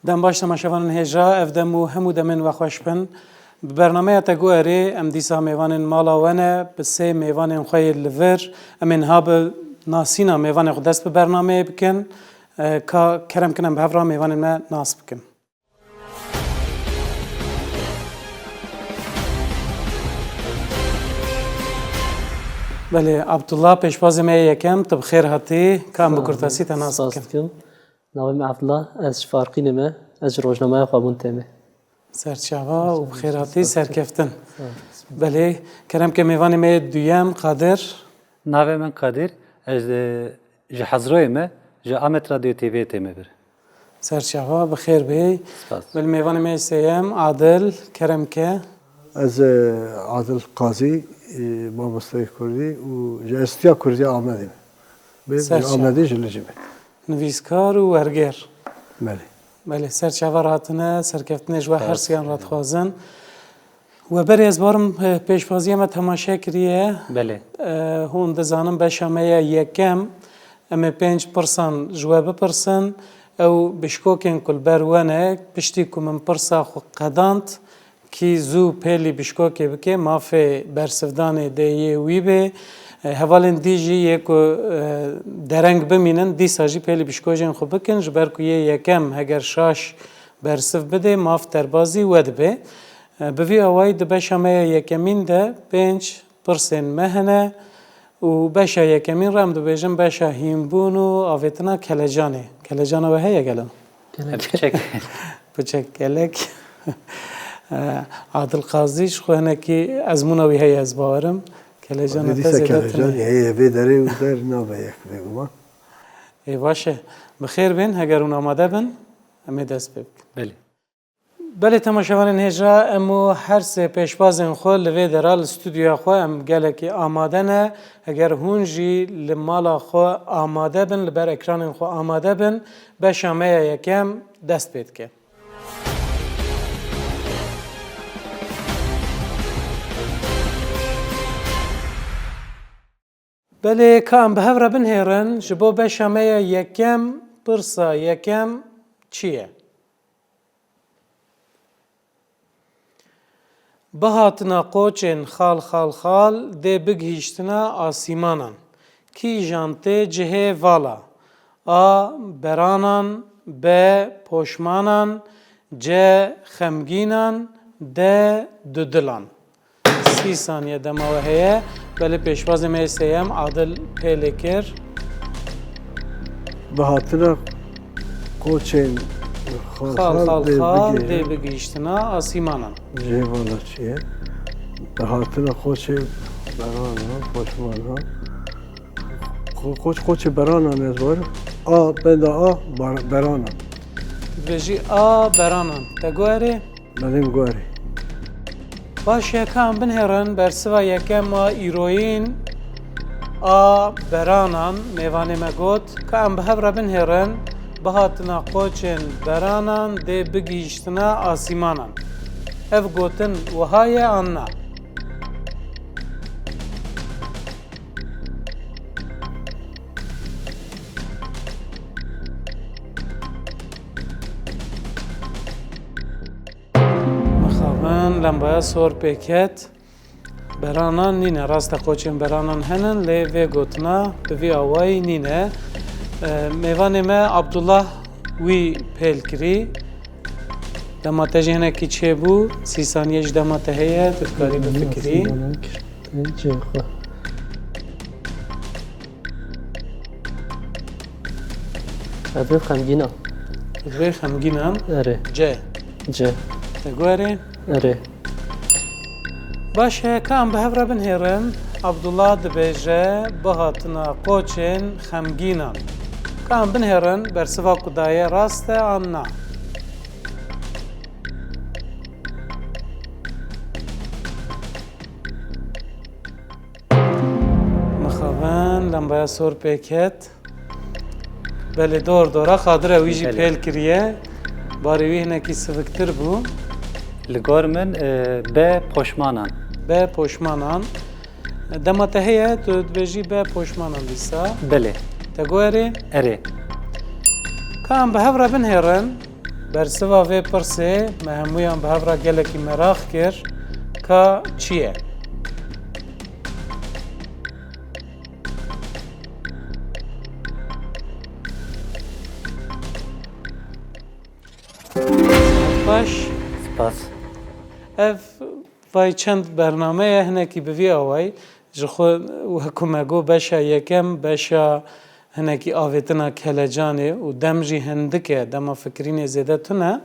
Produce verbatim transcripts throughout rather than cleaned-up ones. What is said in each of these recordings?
Dem baş temaşevanên hêja, ev dem û hemû demên we xweş bin. Bi bernameya Teguerê em dîsa mêvanên mala we ne, bi sê mêvanên xwe yê li vir em ê niha bi nasîna mêvanê xwe dest bi bernameyê bikin. E, ka kerem kin em bi hev re mêvanên me nas bikin. Belê, Abdullah, pêşbazê me yê yekem, tu bi xêr hatî, ka em bi kurtasî te nas bikin. Spas dikim. Navê me Abdullah, ez ji Farqînê me, ez ji rojnameya Xwebûn tê me. Serçava û bi xêr hatî, serkeftin. Belê, kerem ke mêvanê me yê duyem, Qadir. Navê min Qadir, ez, e, ji Hezroyê me, ji Amed Radyo T V'yê tê me vir. Serçava, bi xêr bê. Spas. Belê, mêvanê me yê sêyem, Adil, kerem ke. Ez, e, Adil Qazî, e, mamosteyê Kurdî û ji Enstîtuya Kurdî ya Amedê me. Bê, ji Serçava. Amedê ji Licê me. Nivîskar û werger. Belê. Belê, serçava re hatine, serkeftinê ji we her siyan re dixwazin. We berê ez barim, e, pêşbaziya me temaşe kiriye. Belê. E, hûn dizanin beşa me ya yekem, em ê pênc pirsan ji we bipirsin. Ew bişkokên ku li ber we ne, piştî ku min pirsa xwe qedand, kî zû pêlî bişkokê bike, mafê bersivdanê dê yê wî bê. E, hevalên dî jî yê ku, e, dereng bimînin, dîsa jî pêlî bişkojên xwe bikin, ji ber ku yê yekem heger şaş bersiv bidê, maf derbazî we dibe. E, bi vî awayî di beşa me ya yekemîn de pênc pirsên me hene û beşa yekemîn re em dibêjin beşa hînbûn û avêtina kelecanê. Kelecana we heye gelo? Piçek. Piçek kelek. E, Adil Qazî ji xwe hinekî ezmûna wî heye, ez bawerim. Kelecana te zêde tune. Heye, vê derê û der nabe yek bêguman. Ê, baş e. Bi xêr bên, heger hûn amade bin, em ê dest pê bikin. Belê. Belê, temaşevanên hêja, em û her sê pêşbazên xwe li vê dera li stûdyoya xwe em gelekî amade ne. Heger hûn jî li mala xwe amade bin, li ber ekranên xwe amade bin, beşa me ya yekem dest pê dike. Belê, ka em bi hev re binihêrin, ji bo beşa me ya yekem, pirsa yekem çi ye? Bihatina qoçên xal xal xal dê bigihîştina asîmanan. Kîjan tê cihê vala? A. Beranan. B. Poşmanan. C. Xemgînan. D. Dudilan. Sî saniye dema we heye. Belê, pêşbazê me yê sêyem Adil pêlê kir. Bihatina qoçên xal xal xal xal dê xal bigihî-, dê bigihîştina asîmanan. Cihê vala çi ye? Bihatina qoçên beranan, poşmanan. Qo-, qoç, qoçê beranan ez barim. A, benda A, bar-, beranan. Dibêjî A, beranan. Te guherê? Belê, guherê. Baş e, ka em binihêrin bersiva yekem a îroyîn a beranan, mêvanê me got, ka em bi hev re binihêrin bihatina qoçên beranan dê bigihîştina asîmanan. Ev gotin wiha ye an na? Mixabin lembaya sor pê ket. Beranan nîne, rast e, qoçên beranan henin, lê vê gotina bi vî awayî nîne. E, mêvanê me Abdullah wî pêl kirî. Dema te jî hinekî çêbû, sî saniye ji dema te heye, tu dikarî bifikirî. Cihê xwe. Ez ê xemgîn am. Divê xemgîn am. Erê. C. C. Te guherê? Erê. Baş e, ka em bi hev re binihêrin. Abdullah dibêje, bihatina qoçên xemgînan. Ka em binihêrin, bersiva ku daye rast e an na? Mixabin lembaya sor pê ket. Belê, dor dora Qadir e, wî jî Belê. pêl kiriye. Barê wî hinekî siviktir bû. Li gor min, e, B poşmanan. B poşmanan. Dema te heye, tu dibêjî B poşmanan dîsa. Belê. Te guherê? Erê. Ka em bi hev re binihêrin, Bersiva vê pirsê me hemûyan bi hev re gelekî meraq kir, ka çi ye? Baş. Spas. Ev vay çend bername ye, hinekî bi vî awayî. Ji xwe wekî me got, beşa yekem, beşa hinekî avêtina kelecan e û dem jî hindik e, dema fikirînê zêde tune.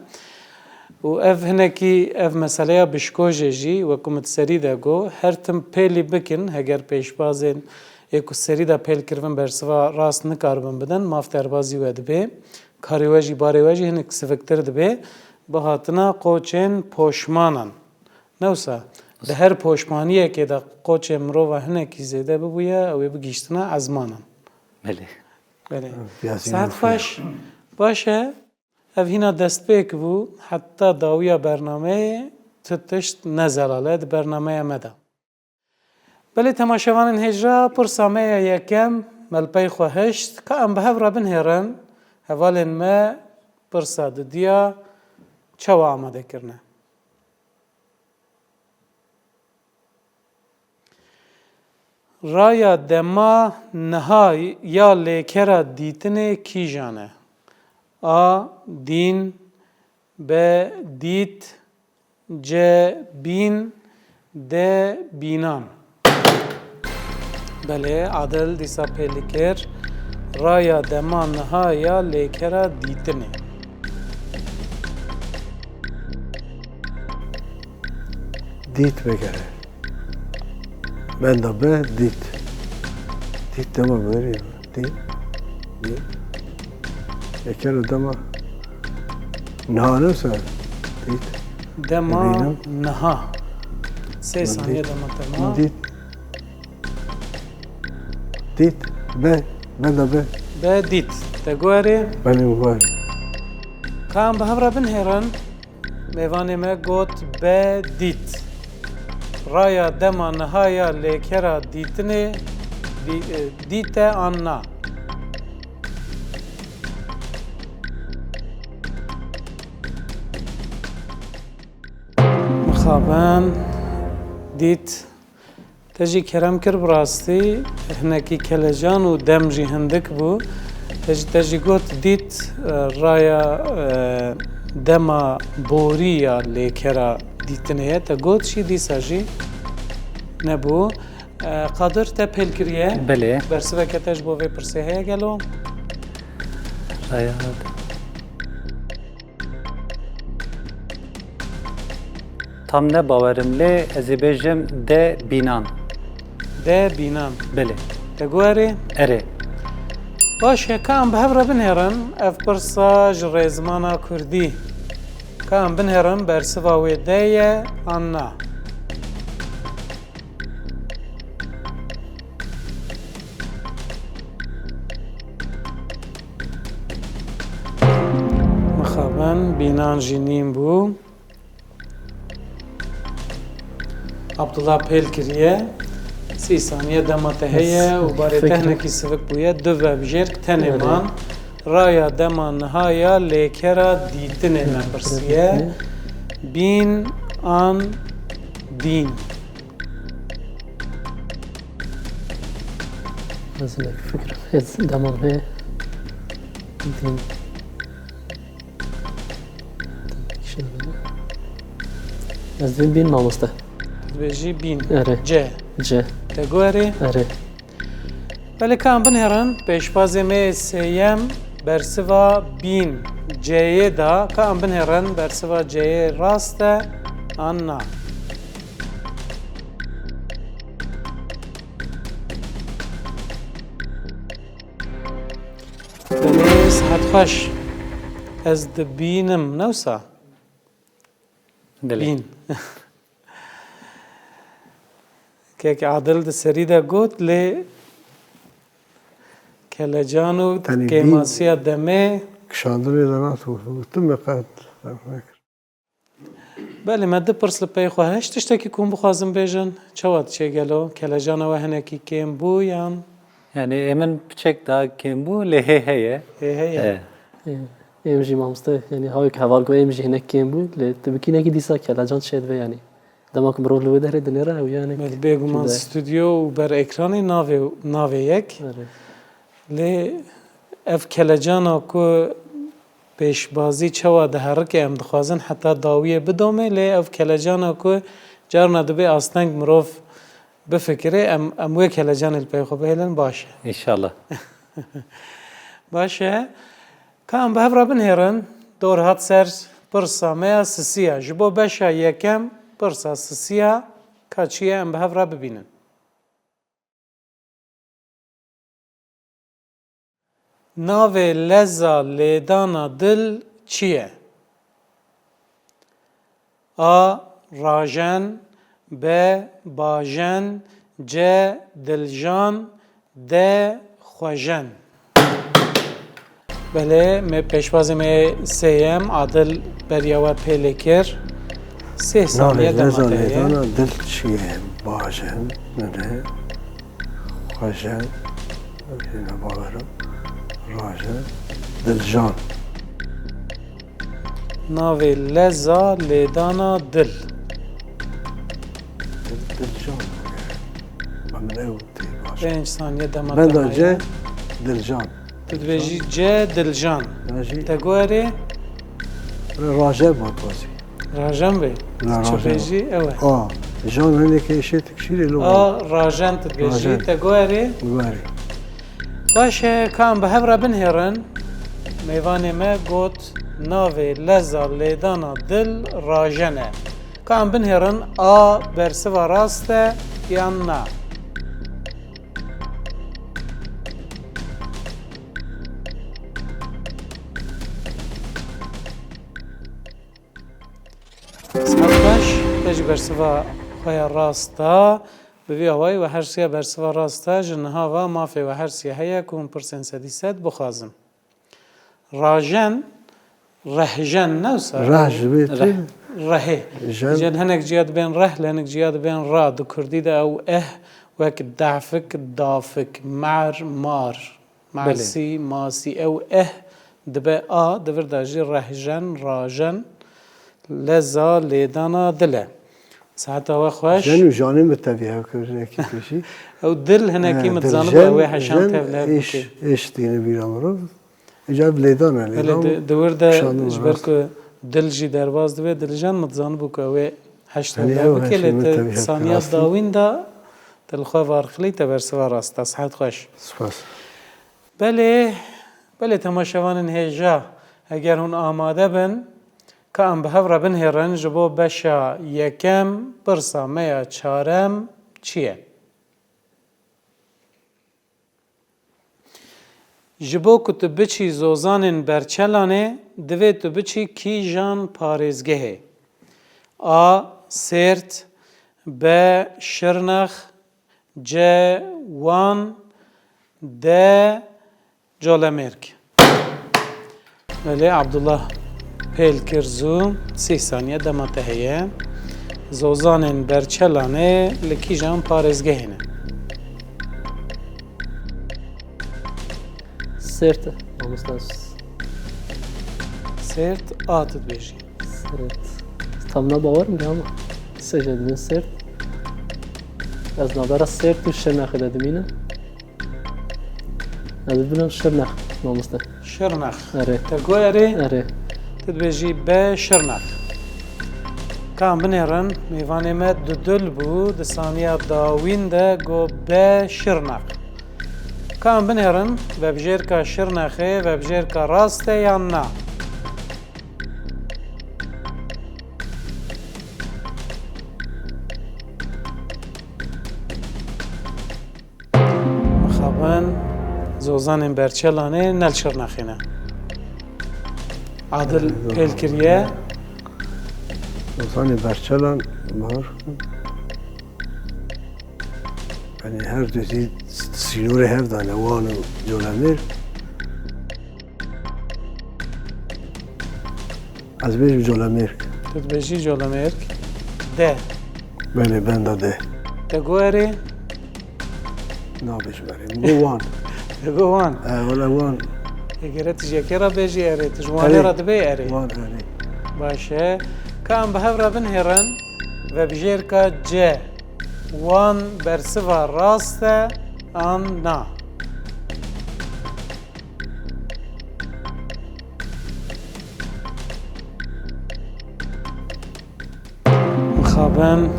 Û ev hinekî, ev meseleya bişkojê jî, wekî min di serî de got, her tim pêlî bikin, heger pêşbazên ê ku serî de pêl kiribin bersiva rast nikaribin bidin, maf derbazî we dibe. Karê we jî, barê we jî hinek siviktir dibe. Bi hatina qoçên poşmanan. Ne wisa, di her poşmaniyekê de qoçê mirova hinekî zêde bibûye, ew ê bigihîştina ezmanan. Belê. Belê. Piyasî Saet nûfû. Xweş. Baş e, ev hîna destpêk bû, heta dawiya bernameyê tu tişt nezelale di bernameya me de. Belê temaşevanên hêja, pirsa me ya yekem, me li pey xwe hişt, ka em bi hev re binêrin, hevalên me pirsa dudiya çawa amade kirine? Raya dema niha ya lêkera dîtinê kîjan e? A. Dîn. B. Dît. C. Bîn. D. Bînan. Belê, Adil dîsa pêlî kir. Raya dema niha ya lêkera dîtinê. Dît vekere. Benda bi dît. Dît dema berê. Dît. Dît. Vekere dema. Niha ne ser? Dît. Dema Dibînim. Niha. Sê Min saniye dît. Dema tema. Min dît. Dît. Be. Benda bi. Be dît. Te guherê? Belê, guherê. Ka em bi hev re binêrin. Mêvanê me got be dît. Raya dema niha ya lêkera dîtinê dî-, e, dît e an na? Mixabin dît. Te jî kerem kir, bi rastî hinekî kelecan û dem jî hindik bû. Te jî, te jî got dît, e, raya, e, dema borî ya lêkera dîtinê ye. Te got jî dîsa jî nebû. E, Qadir, te pêl kiriye. Belê. Bersiveke te ji bo vê pirsê heye gelo? Raya Tam ne bawerim lê ez ê bêjim de bînan. De bînan. Belê. Te guherê? Erê. Baş e, ka em bi hev re binêrin, ev pirsa ji rêzimana kurdî. Ka em binêrin, bersiva wê de ye an na? Mixabin, bînan jî nîn bû. Abdullah pêl kiriye. Sî saniye dema te heye û barê te hinekî sivik bûye. Du vebjêrk tenê man. Raya dema niha ya lêkera dîtinê me pirsiye. Bîn an dîn? Ez hinek fikirim. Ez dema me dîn. Ez dibêm bîn, mamoste. Dibêjî bîn. Erê. C. C. Te guherê? Erê. Belê, ka em binêrin, pêşbazê me yê sêyem bersiva bîn C'yê da. Ka em binêrin, bersiva C'yê rast e an na? Belê, sihet xweş. Ez dibînim, ne wisa? Dilê. Bîn. Kek Adil di serî de got, lê kelecan û Tenê bîn. Kêmasiya demê. Kişandinê de nas û, û tu me qet. Belê, me du pirs li pey xwe hişt. Tiştekî ku hûn bixwazin bêjin, çawa diçe gelo? Kelejana we hinekî kêm bû yan? Yani, ê min piçek daha kêm bû, lê hê heye. Hê heye. E. Ê. Êm jî mamoste, yanî hawek heval got êm jî hinek kêm bû, lê tu bikî nekî dîsa kelecan çêdibe yanî. Dema ku mirov li wê derê dinêre ew yanî. Bêguman stûdyo û ber ekranê navê, navê yek. Erê. Lê ev kelecana ku pêşbazî çawa diherike em dixwazin heta dawiyê bidome, lê ev kelecana ku carna dibê asteng mirov bifikire, em, em wê kelecanê li pey xwe bihêlin baş e. Înşallah. Baş e. Ka em bi hev re binihêrin, dor hat ser pirsa me ya sisiya. Ji bo beşa yekem pirsa sisiya ka çi ye em bi hev re bibînin. Navê leza lêdana dil çi ye? A. Rajen. B. Bajen. C. Diljan. D. Xwejen. Belê, me pêşbazê me sêyem Adil beriya we pêlê kir. Sê saniye dema te heye. Navê leza lêdana dil çi ye? Bajen, belê. Xwejen, yine bawerim. Rajen, Diljan. Navê leza lêdana dil. Dil, Dilcan. Min ew tê baş. Pênc saniye dema te heye. Benda C, Dilcan. Tu dibêjî C, Dilcan. Te got erê? Rajen matwazî. Rajen bê. Tu çi bêjî ew e. A. Jan hinekê şê tikşîrê lo. A, Rajen tu dibêjî. Te got erê? Got erê. Baş e, ka em bi hev re binihêrin. Mêvanê me got, navê leza lêdana dil Rajen e. Ka em binihêrin, A bersiva rast e yan na? Sihet baş, te jî bersiva xwe ya rast da. Bi vî awayî we her siya bersiva rast da, ji niha ve mafê we her siya heye ku hûn pirsên sedî sed bixwazin. Rajen, rehjen ne wisa? Reh ji vê tê. Reh. Rehê. Jen. Jen hinek ciya dibên reh, li hinek ciya dibên ra. Di kurdî de ew eh wek dafik, dafik, mer, mar. Belê. Masî, masî. Ew eh dibe a, di vir de jî rehjen, rajen, leza lêdana dil e. Siheta we xweş. Jen û janê min tevî hev kirinekî pêşî. Ew dil hinekî min dizanibû ew ê heşan tev li hev bike. Êş, êş tîne bîra mirov. Îcar bi lêdan e, belê, lêdan di, di wir de kişandin ji ber rast. Ku dil jî derbas dibe, diljen min dizanibû ku ew ê heşt tev li hev bike, lê te saniya dawîn de te li xwe varxilî, te bersiva rast da. Sihet xweş. Spas. Belê, belê temaşevanên hêja, heger hûn amade bin, ka em bi hev re binihêrin ji bo beşa yekem, pirsa me ya çarem çi ye? Ji bo ku tu biçî Zozanên Berçelanê, divê tu biçî kîjan parêzgehê? A. Sêrt. B. Şirnex. C. Wan. D. Colemêrg. Belê, Abdullah pêl kir zû, sî saniye dema te heye. Zozanên Berçelanê li kîjan parêzgehê ne? Sêrt e, mamosta. Sêrt a tu dibêjî. Sêrt. Tam nabawerim de ama. Sê jê dibin Sêrt. Ez navbera Sêrt û Şirnexê de dimînim. Ez bibinim Şirnex, mamoste. Şirnex. Erê. Te got erê? Erê. Tu dibêjî B Şirnex. Ka em binêrin, mêvanê me dudil bû, di saniya dawîn de got B Şirnex. Ka em binêrin, vebjêrka Şirnexê, vebjêrka rast e yan na? Mixabin, Zozanên Berçelanê ne li Şirnexê ne. Adil pêl kiriye. Zozanê Berçelan, mar. Yanî her du zî sînorê hev de ne, Wan û Colemêrg. Ez bêjim Colemêrg. Tu dibêjî Colemêrg. De. Belê, benda de. Te got erê? Nabêjim erê. Min got Wan. Te got Wan. E, wele Wan. Gere tu ji yekê re bêjî erê, tu ji wanê Erê. re dibê erê. Wan erê. Baş e. Ka em bi hev re binhêrin, vebijêrka C. Wan bersiva rast e an na? Mixabin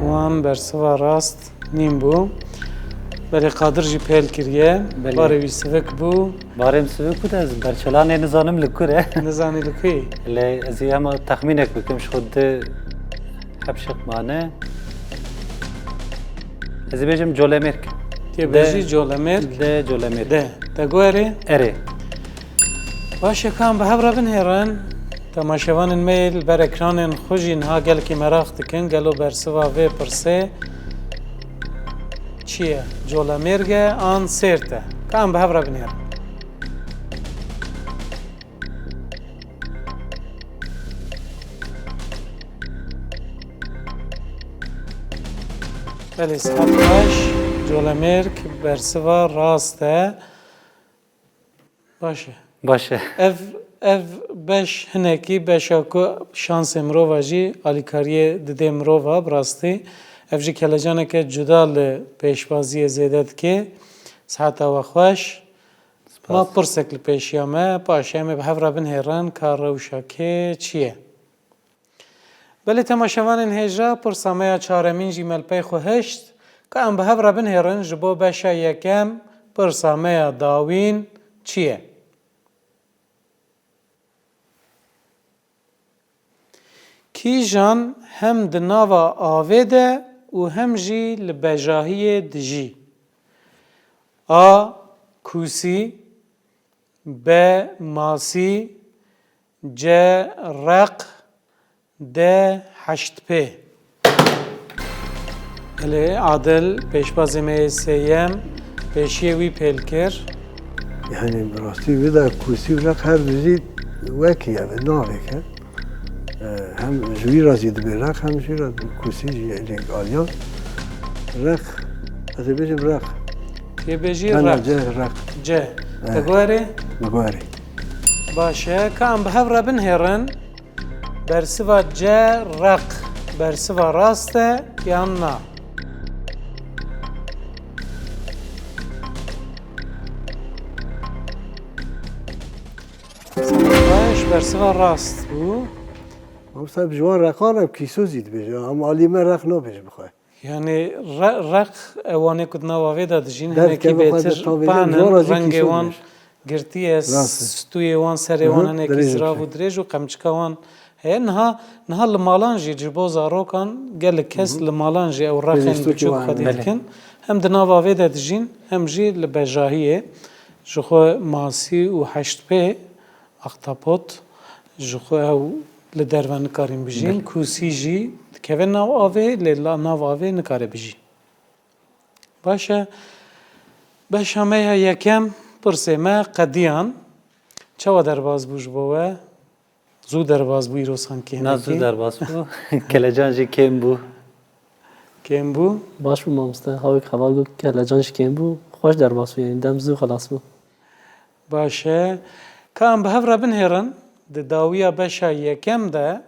wan bersiva rast nîn bû. Belê Qadir jî pêl kiriye. Belê. Barê wî sivik bû. Barê min sivik bû de ez berçelanê nizanim li kur e. Nizanî li ku yî? Lê ez ê hema texmînek bikim, ji xwe di heb şiq mane. Ez ê bêjim Colemêrg. Tê De, bêjî Colemêrg? De Colemêrg. De. Te got erê? Erê. Baş e, ka em bi hev re binhêrin. Temaşevanên me yê li ber ekranên xwe jî niha gelekî meraq dikin. Gelo bersiva vê pirsê çi ye? Colemêrg e an Sêrt e? Ka em bi hev re binhêrin. Belê, sihet baş. Colemêrg bersiva rast e. Baş e. Baş e. Ev, ev beş hinekî beşa ku şansê mirova jî alîkariyê didê mirova, bi rastî. Ev jî kelecaneke cuda li pêşbaziyê zêde dike. Siheta we xweş. Spas. Ma pirsek li pêşiya me, paşê em ê bi hev re binhêrin ka rewşa kê çi ye. Belê temaşevanên hêja, pirsa me ya çaremîn jî me li pey xwe hişt. Ka em bi hev re binhêrin, ji bo beşa yekem, pirsa me ya dawîn çi ye? Kîjan hem di nava avê de û hem jî li bejahiyê dijî? A. Kûsî. B. Masî. C. Req. D. Heştpê. Belê, Adil, pêşbazê me yê sêyem, pêşiyê wî pêl kir. Yani, bi rastî wî de kûsî û req her du jî wekî ye, navêk e. E, hem ji wî re jî dibê req, hem ji wî re kûsî jî êlê aliyan. Req, ez ê bêjim req. Tê bêjî Bena req. C, req. C. Eh. Te guherê? Min guherê. Baş e, ka em bi hev re binhêrin. Bersiva C, req. Bersiva rast e yan na? Baş, bersiva rast bû. Mamosta, bi ji wan reqan re kîso jî dibêje. Em alî me req nabêje bi xwe. Yani re-, req, e, wanê ku di nava vê de dijîn, hinekî bêtir panin, rengê wan girtî ye, stûyê wan, serê wan hinekî zirav û dirêj û qemçika wan heye. Niha, niha li malan jî ji bo zarokan gelek kes li malan jî ew reqên biçûk xwedî dikin. Hem di nava vê de dijîn, hem jî li bejahiyê. Ji xwe masî û heştpê, aktapot, ji xwe ew li derve nikarîn bijîn. Belê. Kûsî jî dikeve nav avê, lê la nav avê nikare bijî. Baş e. Beşa me ya yekem, pirsê me qediyan. Çawa derbas bû ji bo we? Zû derbas bû îro sankî hinekî. Na, zû derbas bû. Kelecan jî kêm bû. Kêm bû. Baş bû mamoste. Hawek heval got kelecan jî kêm bû. Xweş derbas bû, yani dem zû xelas bû. Baş e. Ka em bi hev re binhêrin, di dawiya beşa yekem de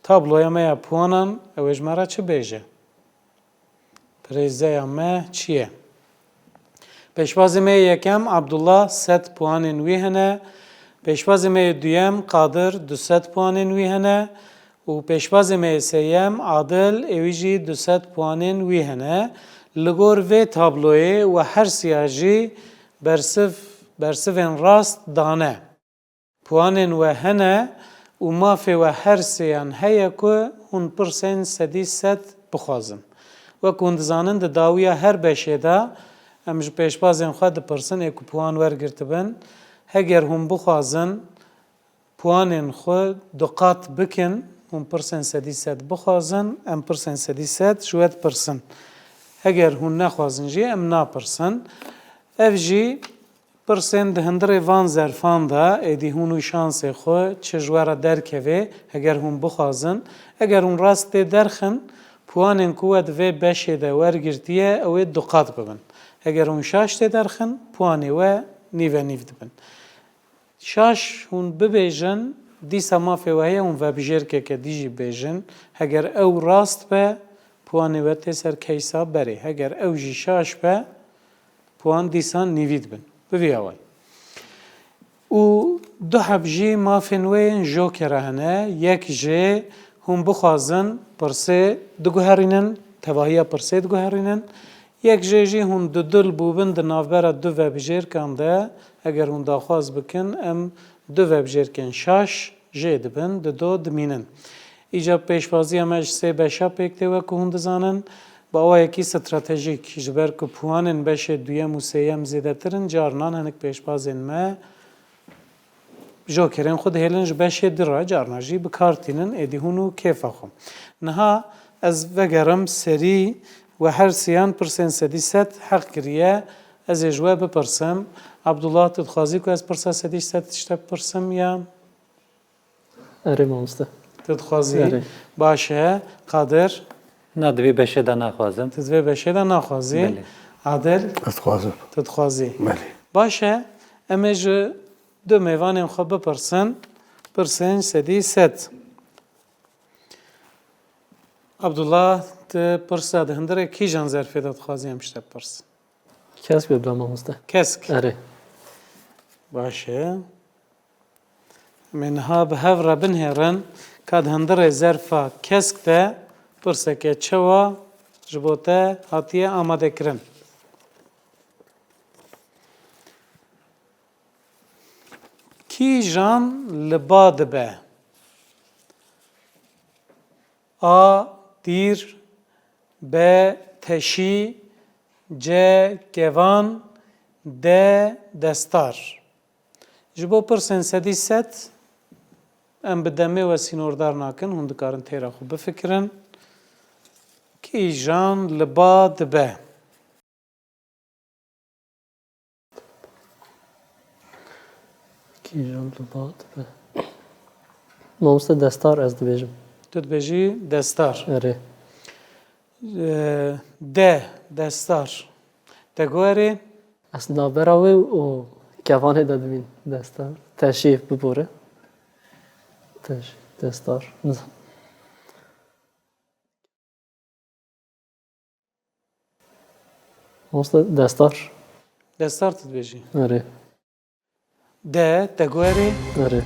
tabloya me ya puanan, ew ê ji me re çi bêje? Pirêzeya me çi ye? Pêşbazê me yê yekem Abdullah sed puanên wî hene. Pêşbazê me yê duyem Qadir du sed puanên wî hene. Û pêşbazê me yê sêyem Adil, êwî jî du sed puanên wî hene. Li gor vê tabloyê we her siya jî bersiv, bersivên rast dane. Puanên we hene û mafê we her sêyan heye ku hûn pirsên sedî sed bixwazin. Wek hûn dizanin, di dawiya her beşê de em ji pêşbazên xwe dipirsin ê ku puan wergirtibin. Heger hûn bixwazin puanên xwe du qat bikin, hûn pirsên sedî sed bixwazin, em pirsên sedî sed ji we dipirsin. Heger hûn nexwazin jî em napirsin. Ev jî pirsên di hundirê van zerfan de, êdî hûn û şansê xwe çi ji we re derkeve, heger hûn bixwazin. Heger hûn rast tê derxin, puanên ku we di vê beşê de wergirtiye, ew ê du qat bibin. Heger hûn şaş tê derxin, puanê we nîve nîv dibin. Şaş hûn bibêjin, dîsa mafê we heye hûn vebijêrkeke dî jî bêjin. Heger ew rast be, puanê we tê ser keysa berê. Heger ew jî şaş be, puan dîsa nîvî dibin. Bi vî awayî. Û du heb jî mafên wê yên jokera hene. Yek jê hûn bixwazin pirsê diguherînin, tevahiya pirsê diguherînin. Yek jê jî hûn dudil bûbin di navbera du vebijêrkan de, eger hûn daxwaz bikin, em du vebijêrkên şaş jê dibin, di do dimînin. Îca pêşbaziya me ji sê beşa pêk tê, wek ku hûn dizanin, bi awayekî stratejîk, ji ber ku puanên beşê duyem û sêyem zêdetir in, carinan hinek pêşbazên me jokerên xwe dihêlin ji beşê di re, carna jî bi kar tînin, êdî hûn û kêfa xwe. Niha ez vegerim serî, we her siyan pirsên sedî sed heq kiriye, ez ê ji we bipirsim. Abdullah, tu dixwazî ku ez pirsa sedî sed tiştek bipirsim ya? Erê mamoste. Tu dixwazî? Erê. Baş e. Qadir? Na, di vê beşê de naxwazim. Tu di vê beşê de naxwazî? Belê. Adil? Ez dixwazim. Tu dixwazî? Belê. Baş e. Em ê ji du mêvanên xwe bipirsin. Pirsên sedî sed. Abdullah, tu pirsa di hundirê kîjan zerfê de dixwazî em ji te bipirsin? Kesk be bila mamoste. Kesk? Erê. Baş e. Em ê niha bi hev re binihêrin ka di hundirê zerfa kesk de pirseke çawa ji bo te hatiye amadekirin. Kîjan li ba dibe? A. Tîr. B. Teşî. C. Kevan. D. Destar. Ji bo pirsên sedî sed em bi demê we sînordar nakin, hûn dikarin têra xwe bifikirin. Kîjan li ba dibe? Kîjan li ba dibe? Mamoste destar ez dibêjim. Tu dibêjî destar. Erê. Ee, de, destar. Te got erê? Ez navbera wê û kevanê de dibîn destar. Teşî bibore. Teşî, destar. Nizanim. Mamoste destar. Destar tu dibêjî? Erê. De, te got erê? Erê.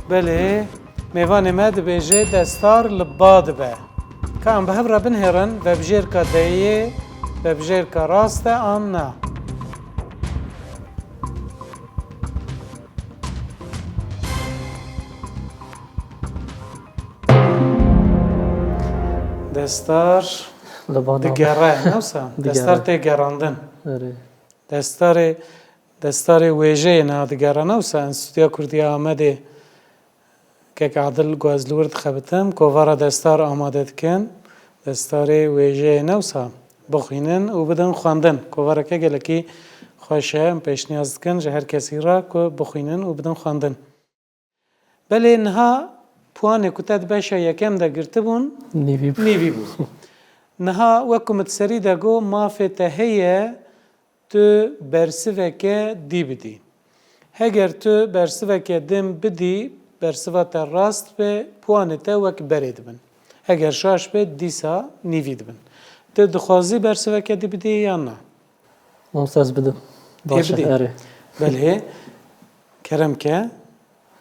Belê, mêvanê me dibêje destar li ba dibe. Ka em bi hev re binihêrin, vebijêrka deyê, vebijêrka rast e an na? Destar Li ba nabe. Digere, ne wisa? Digere. Destar tê gerandin. Erê. Destarê, destarê wêjeyê niha digere, ne wisa? Enstitûya Kurdî ya Amedê, kek Adil ku ez li wir dixebitim, kovara destar amade dikin. Destarê wêjeyê, ne wisa? Bixwînin û bidin xwendin. Kovareke gelekî xweş e, em pêşniyaz dikin ji her kesî re ku bixwînin û bidin xwendin. Belê niha puanê ku te di beşa yekem de girtibûn, nîvî bû. Nîvî bû. Niha wek ku min di serî de got, mafê te heye tu bersiveke dî bidî. Heger tu bersiveke din bidî, bersiva te rast be, puanê te wek berê dibin. Heger şaş be, dîsa nîvî dibin. Tu dixwazî bersiveke dî bidî yan na? Mamoste ez bidim. Tê bidî. Baş e, erê. Belê. Kerem ke.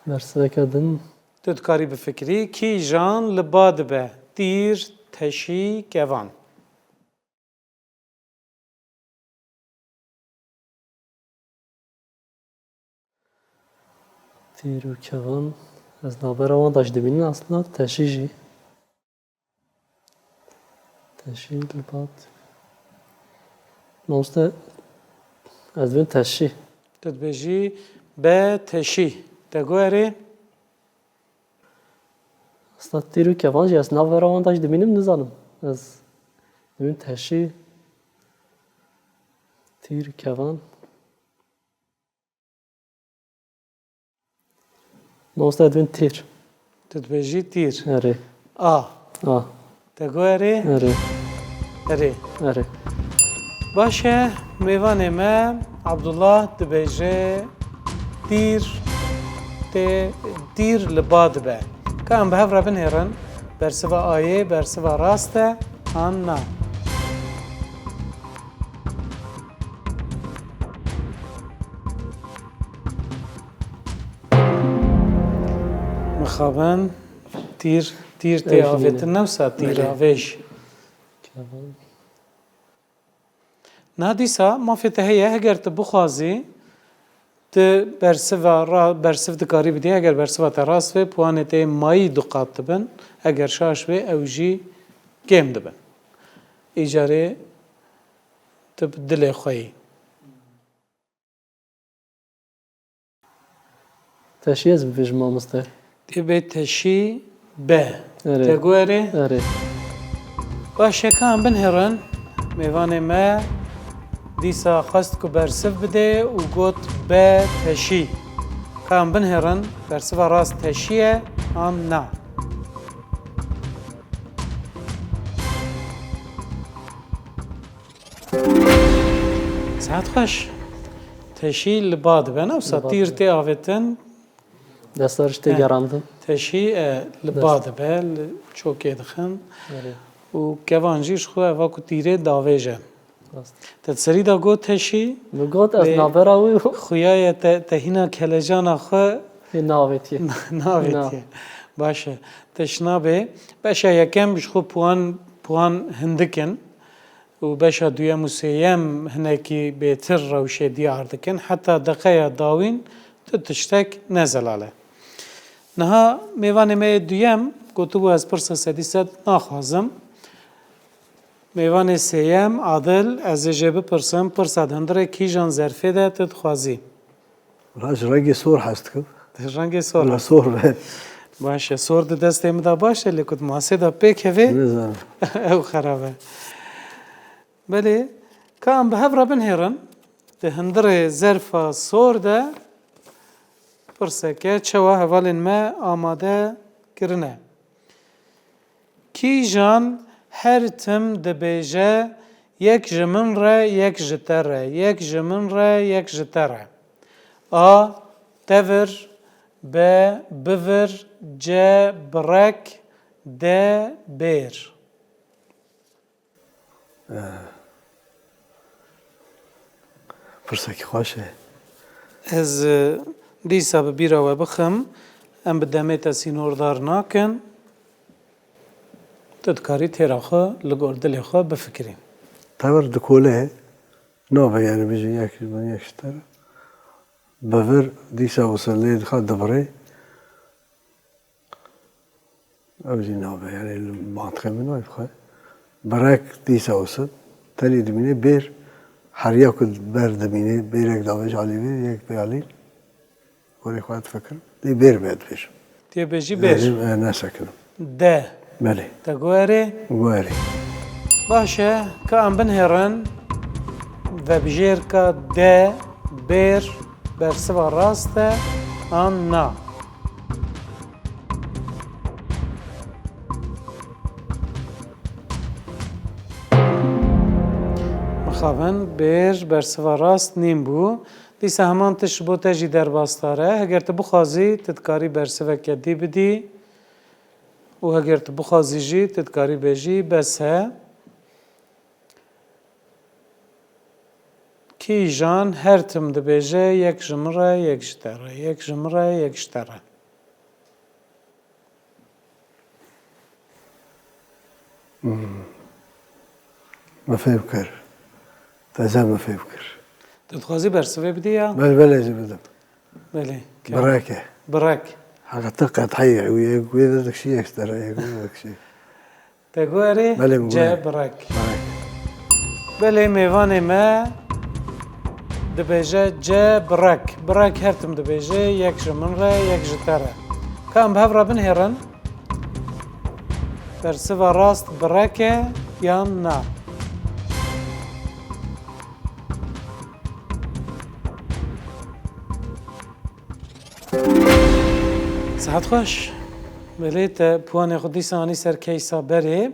Bersiveke din. Tu dikarî bifikirî, kîjan li ba dibe? Tîr, teşî, kevan. Tîr û kevan. Ez navbera wan de jî dimînim aslında, teşî jî. Teşî li ba dibe. Mamoste, ez dibêm teşî. Tu dibêjî be teşî. Te got erê? Aslında tîr û kevan jî ez navbera wan de jî dimînim, nizanim. Ez dibêm teşî, tîr, kevan. Mamoste, ez dibêm tîr. Tu dibêjî tîr. Erê. A. A. Te got erê? Erê. Erê. Erê. Baş e, mêvanê me Abdullah dibêje, tîr Tîr li ba dibe. Ka em bi hev re binêrin, bersiva A'yê bersiva rast e an na? Mixabin, tîr, tîr tê avêtin, ne wisa tîr avêj. Niha dîsa mafê te heye, heger tu bixwazî, tu bersiva ra-, bersiv dikarî bidî, heger bersiva te rast be, puanê te yê mayî du qat dibin, heger şaş be, ew jî kêm dibin. Îcarê tu bi dilê xwe yî. Teşî ez bibêjim mamoste. Tê bê teşî be. Erê. Te got erê? Erê. Baş e, ka em binhêrin. Mêvanê me dîsa xwest ku bersiv bide û got be teşî. Ka em binhêrin, bersiva rast teşî ye an na? Saet xweş. Teşî li ba dibe, ne wisa tîr tê avêtin. Destariş tê gerandin. Teşî, e, li ba dibe, li çokê dixin. Erê. Û kevan jî ji xwe eva ku tîrê davêje. Rast. Te di serî de got teşî. Min got ez navbera wî. Xuya ye te, te hîna kelecana xwe. Ê, navêtiye. Navêtiye. Baş e. Teşna bê. Beşa yekem ji xwe puan, puan hindik in. Û beşa duyem û sêyem hinekî bêtir rewşê diyar dikin. Heta deqeya dawîn tu tiştek ne zelal e. Niha mêvanê me yê duyem gotibû, ez pirsa sedî sed naxwazim. Mêvanê sêyem, Adil, ez ê jê bipirsim, pirsa di hundirê kîjan zerfê de tu dixwazî? Wala ji rengê sor hez dikim. Di rengê sor Wala hez. Sor be. Baş e, sor di destê min de baş e, lê ku di masê de pêk hevê, nizanim, ew xerab e. Belê, ka em bi hev re binhêrin, di hundirê zerfa sor de pirseke çawa hevalên me amade kirine. Kîjan her tim dibêje, yek ji min re, yek ji te re, yek ji min re, yek ji te re? A. Tevir. B. Bivir. C. Birek. D. Bêr. Pirsekî xweş e. Ez, e, dîsa bi bîra we bixim, em bi demê te sînordar nakin. Tu dikarî têra xwe li gor dilê xwe bifikirî. Tevir dikole, nabe, yani, bijî yek ji min, yek ji te re. Bivir dîsa wisa lê dixa divirê. Ew jî nabe, yani, li mantiqê min nayê bixwe. Birek dîsa wisa tenê dimîne, bêr heriya ku ber dimîne, bêrek davêj alî vê, yek bê alî. Gorê xwe difikirim. Lê bêr be dibêjim. Tê bêjî bêr. Dibêjim, e, nesekinim. De. Belê. Te got erê? Got erê. Baş e, ka em binhêrin, vebijêrka de, bêr, bersiva rast e an na? Mixabin, bêr, bersiva rast nîn bû. Dîsa heman tişt ji bo te jî derbasdar e. Heger tu bixwazî, tu dikarî bersiveke dî bidî û heger tu bixwazî jî, tu dikarî bêjî bes e. Kîjan her tim dibêje, yek ji min re, yek ji te re, yek ji min re, yek ji te re. Hmm. Min fêm kir. Te zehf min fêm kir. Tu dixwazî bersivê bidî ya? Belê, belê, ez ê bidim. Belê. Birek e. Birek. Heqîqeten qet heye, wê, wê dikşî, yek ji te re, yek wê dikşî. Te got erê? Belê, min got. C. Birek. Birek. Belê, mêvanê me dibêje C. Birek. Birek her tim dibêje, yek ji min re, yek ji te re. Ka em bi hev re binhêrin. Bersiva rast birek e yan na? Sihet xweş. Belê, te puanê xwe dîsa anî ser keysa berê.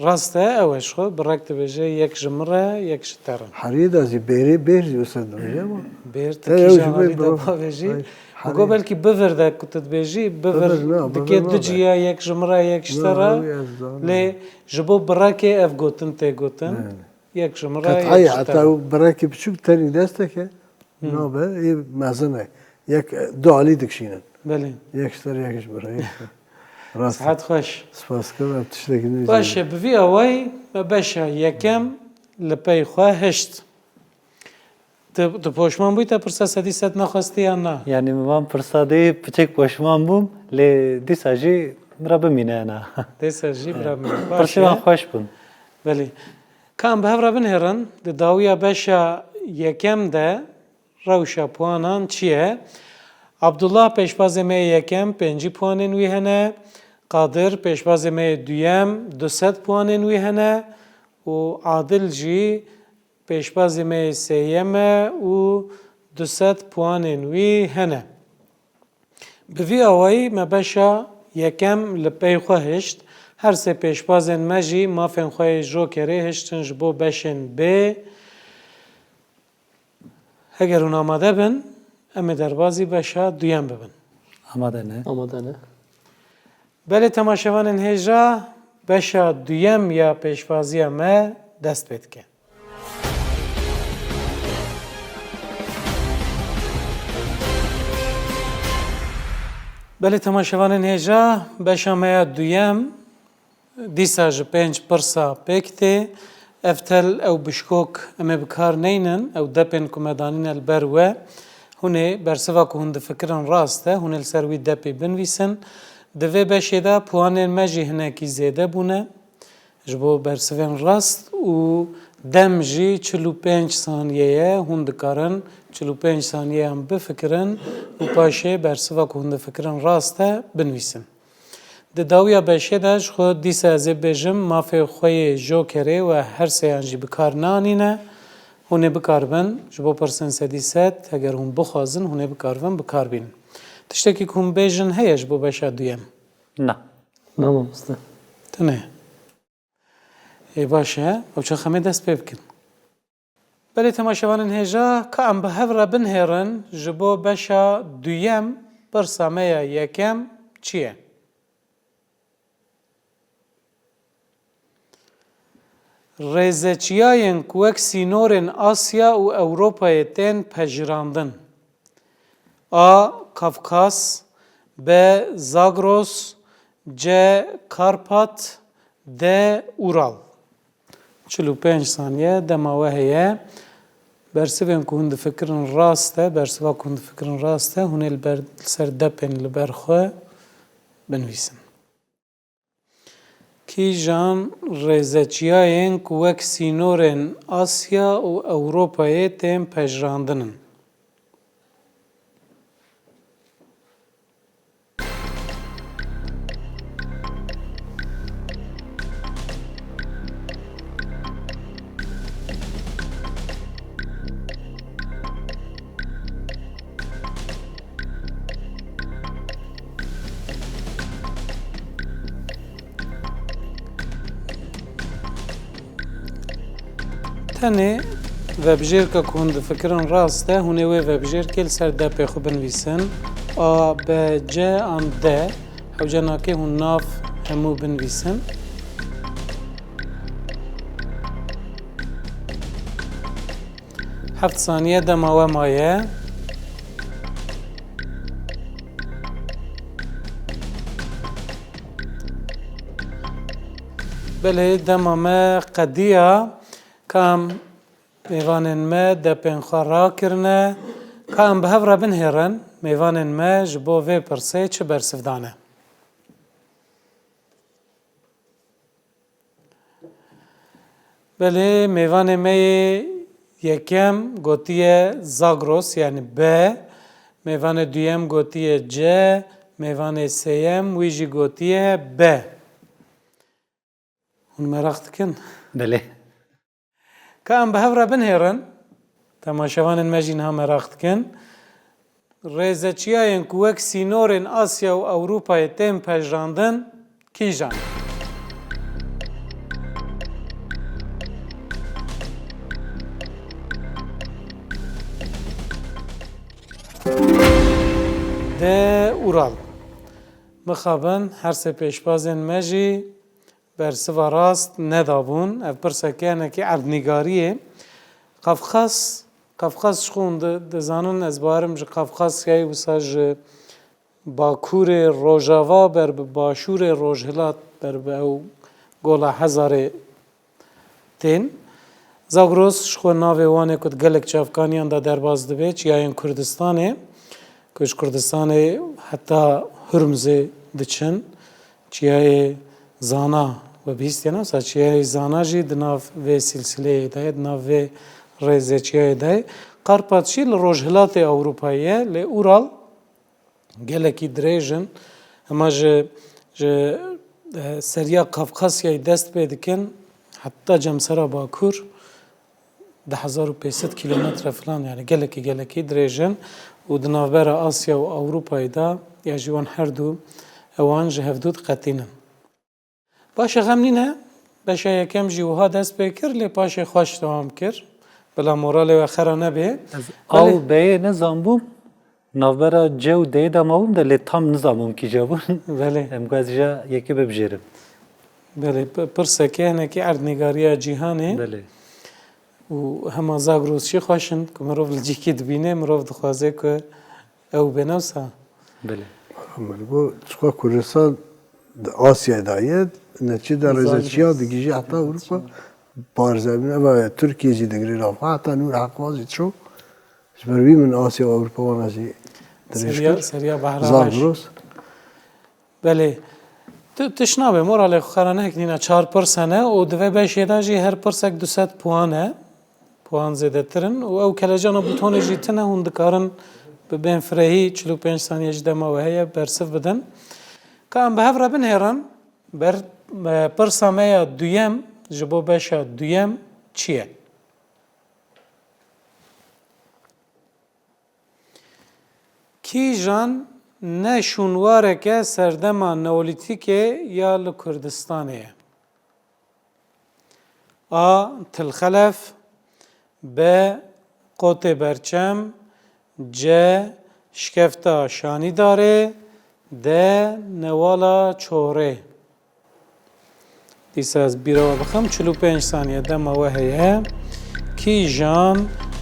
Rast e, ew e ji xwe. Birek dibêje, yek ji min re, yek ji te re. Herî de zî bêrê, bêr zî wisa dibêje ama. Bêr, te kîjan alî de bavêjî. Ku got belkî bivir de ku tu dibêjî, bivir dike du ciya, yek ji min re, yek ji te re. Lê ji bo birekê ev gotin tê gotin. Yek ji min re, yek ji te re. Heta birekî biçûk tenî destek e. Nabe, ê mezin e. Yek, du alî dikişînin. Belê. Yek ji te re, yek ji min re, yek ji te re. Rast e. Sihet xweş. Spas dikim, ev tiştekî nû. Baş e, bi vî awayî me beşa yekem li pey xwe hişt. Tu, tu poşman bûyî te pirsa sedî sed nexwestî yan na? Yanî min van pirsa dî piçek poşman bûm, lê dîsa jî bira bimîne na. Dîsa jî bira bimîne. Baş e. Pirsê wan xweş bûn. Belê. Ka em bi hev re binêrin, di dawiya beşa yekem de rewşa puanan çi ye? Abdullah pêşbazê me yê yekem pêncî puanên wî hene. Qadir pêşbazê me yê duyem du sed puanên wî hene. Û Adil jî pêşbazê me yê sêyem e û du sed puanên wî hene. Bi vî awayî me beşa yekem li pey xwe hişt. Her sê pêşbazên me jî mafên xwe yê jokerê hiştin ji bo beşên B. Heger hûn amade bin, em ê derbazî beşa duyem bibin. Amade ne? Amade ne? Belê temaşevanên hêja, beşa duyem ya pêşbaziya me dest pê dike. Belê temaşevanên hêja, beşa me ya duyem dîsa ji pênc pirsa pêk tê. Ev tel ew bişkok em ê bi kar neynin, ew depên ku me danîne li ber we. Hûn ê bersiva ku hûn difikirin rast e, hûn ê li ser wî depê binivîsin. Di vê beşê de puanên me jî hinekî zêde bûne. Ji bo bersivên rast û dem jî çil û pênc saniye ye, hûn dikarin çil û pênc saniyeyan bifikirin û paşê bersiva ku hûn difikirin rast e, binivîsin. Di dawiya beşê de ji xwe dîsa ez ê bêjim, mafê xwe yê jokerê we her sêyan jî bi kar nanîne. Hûn ê bikaribin ji bo pirsên sedî sed, heger hûn bixwazin, hûn ê bikaribin bi kar bînin. Tiştekî ku hûn bêjin heye ji bo beşa duyem? Na. Na mamoste. Tune. Ê baş e, ew çax em ê dest pê bikin. Belê temaşevanên hêja, ka em bi hev re binihêrin ji bo beşa duyem, pirsa me ya yekem çi ye? Rêzeçiyayên ku wek sînorên Asya û Ewropayê tên pejirandin. A. Kafkas, B. Zagros, C. Karpat, D. Ural. Çil û pênc saniye dema we heye. Bersivên ku hûn difikirin rast e, bersiva ku hûn difikirin rast e, hûn ê li ber, li ser depên li ber xwe binivîsin. Kîjan rêzeçiyayên ku wek sînorên Asya û Ewropayê tên pejirandin in? Tenê vebijêrka ku hûn difikirin rast e, hûn ê wê vebijêrkê li ser depê xwe binivîsin. A, B, C an D. Hewce nake hûn nav hemû binivîsin. Heft saniye dema we maye. Belê, dema me qediya. Ka em mêvanên me depên xwe rakirine. Ka em bi hev re binihêrin, mêvanên me ji bo vê pirsê çi bersiv dane? Belê, mêvanê me yê yekem gotiye Zagros, yanî B. Mêvanê duyem gotiye C. Mêvanê sêyem wî jî gotiye B. Hûn meraq dikin? Belê. Ka em bi hev re binihêrin, temaşevanên me jî niha meraq dikin. Rêzeçiyayên ku wek sînorên Asya û Ewropayê tên pejirandin, kîjan? E, Ural. Mixabin, her sê pêşbazên me jî bersiva rast nedabûn. Ev pirseke hinekî erdnîgariyê. Qafqas, Qafqas ji xwe hûn di-, dizanin, ez bawerim ji Qafqasyayê wisa ji Bakurê Rojava ber bi Başûrê Rojhilat ber bi ew gola Hezarê tên. Zagros ji xwe navê wan e ku di gelek çavkaniyan de derbas dibe, çiyayên Kurdistanê, ku ji Kurdistanê heta Hurmuzê diçin, çiyayê Zana we bihîstiye, ne wisa çiyayê Zana jî di nav vê silsileyê de ye, di nav vê rêzeçiyayê de ye. Karpat jî li rojhilatê Ewropayê ye, lê Ural gelekî dirêj in. Hema ji, ji, e, seriya Kafkasyayê dest pê dikin, heta cemsera Bakur, du hezar û pênc sed kîlometre filan, yani gelekî, gelekî dirêj in û di navbera Asya û Ewropayê de ya jî wan her du ewan ji hevdû diqetînin. Baş e, xem nîne, beşa yekem jî wiha dest pê kir, lê paşê xweş dewam kir. Bila moralê we xera nebe. Ez Belê. A û B'yê nezanbûm, navbera C û D'yê de mabûm de lê tam nizanbûm kîja bûn. Belê. Em ku ez îja yekê bibijêrim. Belê, p-, pirseke hinekî erdnîgariya cîhanê. Belê. Û hema Zagros jî xweş in, ku mirov li cîkî dibîne, mirov dixwaze ku ew bê, ne wisa? Belê. Min got, çiqa Kurdistan di Asyayê de ye, neçî de Zagros. Rêzeçiya digihîje heta Ewropa, barzemîn, eva Tirkiye jî digire nav xwe, heta nû heqwa jî çû. Ji ber wî min Asya û Ewropa wana jî dirêj Seriya, kir. Seriya Behra Zagros. Belê. Tu, tişt nabe, moralê xwe xera nehek nîne, çar pirs hene û di vê beşê de jî her pirsek du sed puan e. Puan zêdetir in û ew kelecana bûtonê jî tune, hûn dikarin bi bên firehî çil û pênc saniye jî dema we heye, bersiv bidin. Ka em bi hev re binêrin, ber, e, pirsa me ya duyem ji bo beşa duyem çi ye? Kîjan ne şûnwareke serdema Neolîtîkê ya li Kurdistanê ye? A. Tilxelef. B. Qotê berçem. C. Şikefta Şanîdarê. D. Newala Çorê. Dîsa ez bîra we bixim, çil û pênc saniye dema we heye. Kîjan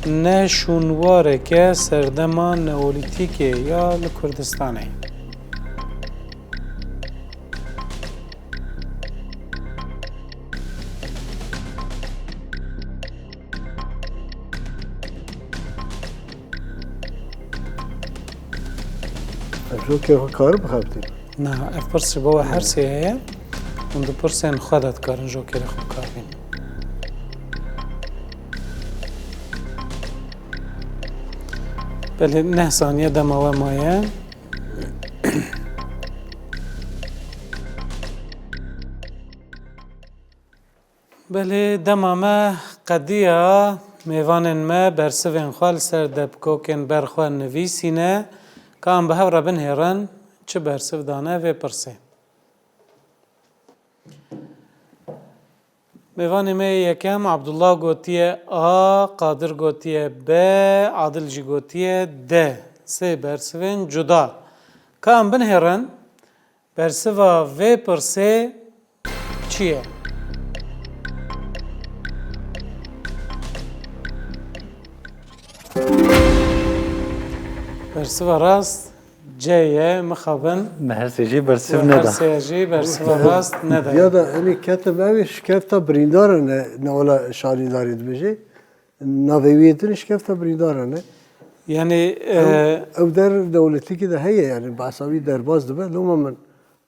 ne şûnwareke serdema Neolîtîkê ya li Kurdistanê? Em jokê xwe karin bixebitînin? Na, ev pirs ji bo we her sê heye. Hûn di pirsên xwe de dikarin jokê xwe bikarbînin. Belê, neh saniye dema we maye. Belê, dema me qediya, mêvanên me bersivên xwe li ser depkokên ber xwe nivîsîne, ka em bi hev re binihêrin çi bersiv dane vê pirsê. Mêvanê me yê yekem, Abdullah gotiye A, Qadir gotiye B, Adil jî gotiye D. Sê bersivên cuda. Ka em binihêrin, bersiva vê pirsê çi ye? Bersiva rast C ye, mixabin. Me her sê jî bersiv neda. Her sê jî bersiva rast neda. Ya da, enê ketim ew ê şikefta birîndar e, ne, ne wala şanîdarê dibêje. Navê wî yê din şikefta birîndar e, ne? Yani, ew, e, ew der Neolîtîkê de heye, yani, behsa wî derbas dibe, loma min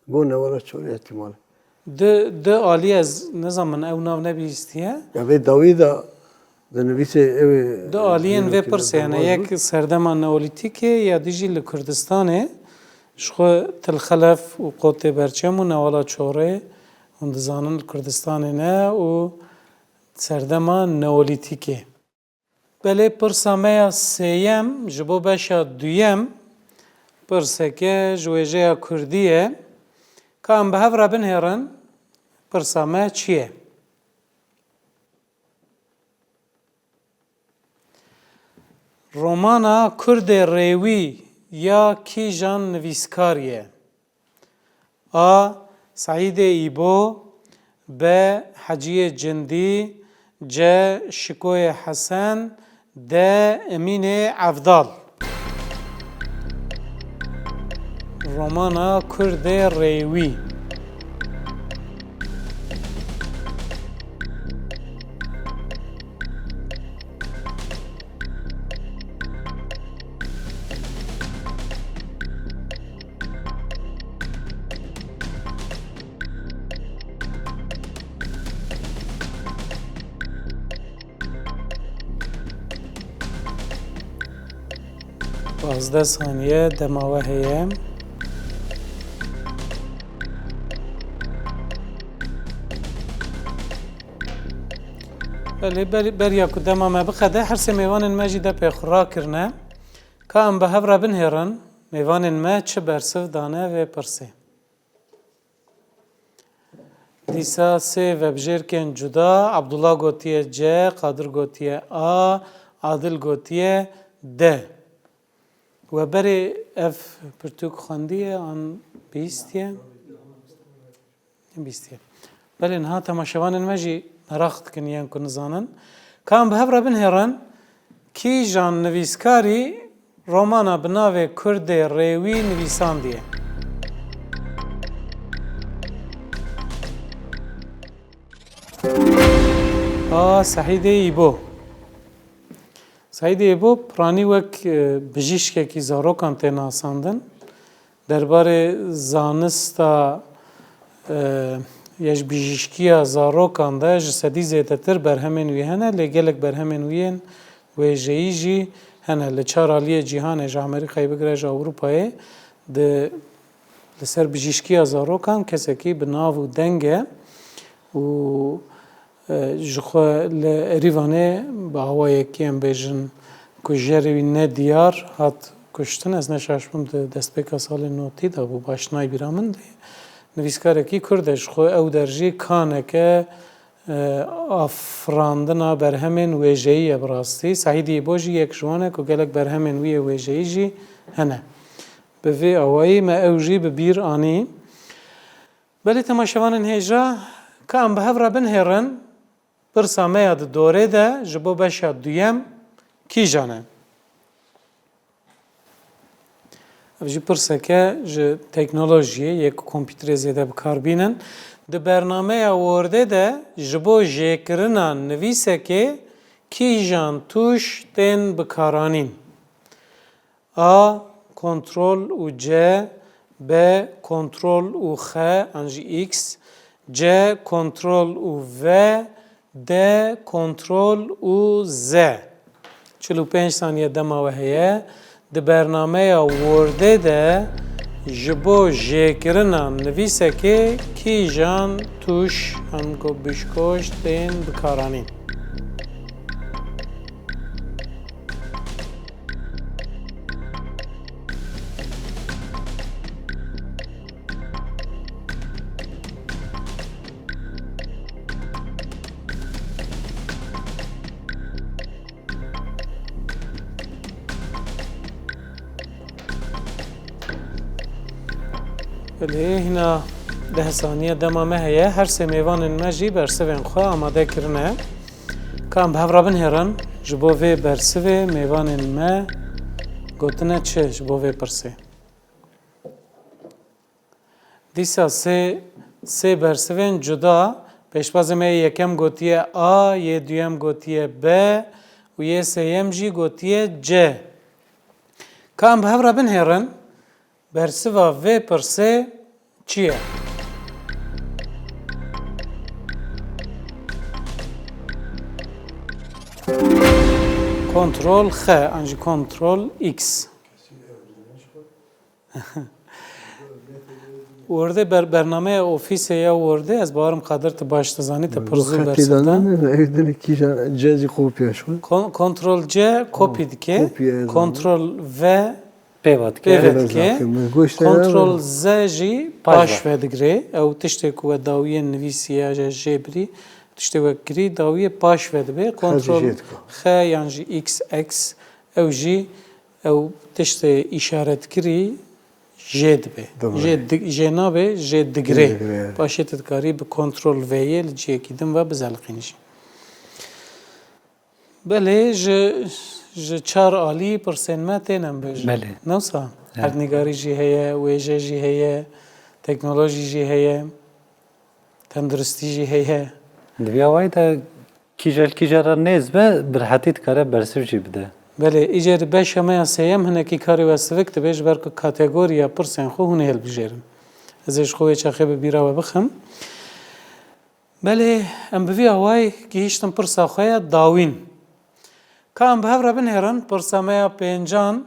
got Newala Çorê, ihtimal e. Di, di alî ez nizanim ew nav nebihîstiye. Ya vê dawî de di nivîsê ew ê Du aliyên vê pirsê hene, yek serdema Neolîtîkê, ya dî jî li Kurdistanê. Ji xwe Til Xelef û Qotê Berçem û Newala Çorê, hûn dizanin li Kurdistanê ne û serdema Neolîtîkê. Belê, pirsa me ya sêyem ji bo beşa duyem, pirseke ji wêjeya kurdî ye. Ka em bi hev re binihêrin, pirsa me çi ye? Romana Kurdê Rêwî ya kîjan nivîskar ye? A. Seîdê Îbo. B. Heciyê Cindî. C. Şikoyê Hesen. D. Emînê Evdal. Romana Kurdê Rêwî. Pazdeh saniye dema we heye. Belê, ber-, beriya ku dema me biqede, her sê mêvanên me jî depê xwe rakirine. Ka em bi hev re binhêrin, mêvanên me çi bersiv dane vê pirsê? Dîsa sê vebijêrkên cuda, Abdullah gotiye C, Qadir gotiye A, Adil gotiye D. We berê ev pirtûk xwendiye an bihîstiye? Bihîstiye. Belê niha temaşevanên me jî meraq dikin yên ku nizanin. Ka em bi hev re binhêrin, kîjan nivîskarî romana bi navê Kurdê Rêwî nivîsandiye? A. Seîdê Îbo. Seîdê Îbo piranî wek, e, bijîşkekî zarokan tê nasandin. Derbarê zanista, e, ya ji bijîşkiya zarokan de ji sedî zêdetir berhemên wî hene, lê gelek berhemên wî yên wêjeyî jî hene. Li çar aliyê cîhanê, ji Amerîkayê bigire ji Ewropayê, di, li ser bijîşkiya zarokan kesekî bi nav û deng e û, e, ji xwe li Erîvanê bi awayekî, em bêjin, kujerê wî nediyar hat kuştin. Ez ne şaş bûm, di destpêka salên notî de bû, baş nayê bîra min, lê nivîskarekî Kurd e. Ji xwe ew der jî kaneke, e, afirandina berhemên wêjeyî ye bi rastî. Seîdê Îbo jî yek ji wan e ku gelek berhemên wî yê wêjeyî jî hene. Bi vî awayî me ew jî bi bîr anî. Belê temaşevanên hêja, ka em bi hev re binhêrin, pirsa me ya di dorê de ji bo beşa duyem kîjan e? Ev jî pirseke ji teknolojiyê yê ku kompîterê zêde bi kar bînin. Di bernameya Wordê de ji bo jêkirina nivîsekê kîjan tûş tên bikaranîn? A. Kontrol û C. B. Kontrol û X an jî X. C. Kontrol û V. D. Kontrol û Z. Çil û pênc saniye dema we heye. Di bernameya Wordê de ji bo jêkirina nivîsekê kîjan tûş an go bişkoş tên bikaranîn? Belê, hîna deh saniye dema me heye. Her sê mêvanên me jî bersivên xwe amade kirine. Ka em bi hev re binhêrin, ji bo vê bersivê mêvanên me gotine çi ji bo vê pirsê? Dîsa sê, sê bersivên cuda, pêşbazê me yê yekem gotiye A, yê duyem gotiye B û yê sêyem jî gotiye C. Ka em bi hev re binhêrin, bersiva vê pirsê çi ye? Kontrol X an jî kontrol X. Wordê ber-, bernameya ofîsê ya Wordê, ez bawerim Qadir tu baş dizanî, te pir zû bersiv da. Ew dilê kîjan cezî kopya şo. Kon-, Kontrol C kopî dike. Kopya ez Kontrol V pêva dike. Pêva dike. Kontrol Z jî paş ve digre. Ew tiştê ku we dawiyê nivîsiye ya jê birî, tiştê we kirî dawiyê paş ve dibe. Kontrol X yan jî X X, ew jî Ew tiştê îşaretkirî jê dibe. Dibe. Jê di-, jê nabe, jê digire. Jê digire. Paşê tu dikarî bi kontrol V'yê li cihekî din ve bizeliqînî jî. Belê, ji, ji çar alî pirsên me têne bêjin. Belê. Ne wisa? Evet. Erdnîgarî jî heye, wêje jî heye, teknolojî jî heye, tenduristî jî heye. Di vî awayî de kîja li kîja re nêz be, bi rehetî dikare bersiv jî bide. Belê, îcar beşa me ya sêyem hinekî karê we sivik dibe, ji ber ku kategoriya pirsên xwe hûn ê hilbijêrin. Ez ê ji xwe wê çaxê bi bîra we bixim. Belê, em bi vî awayî gihîştin pirsa xwe ya dawîn. Ka em bi hev re binêrin, pirsa me ya pêncan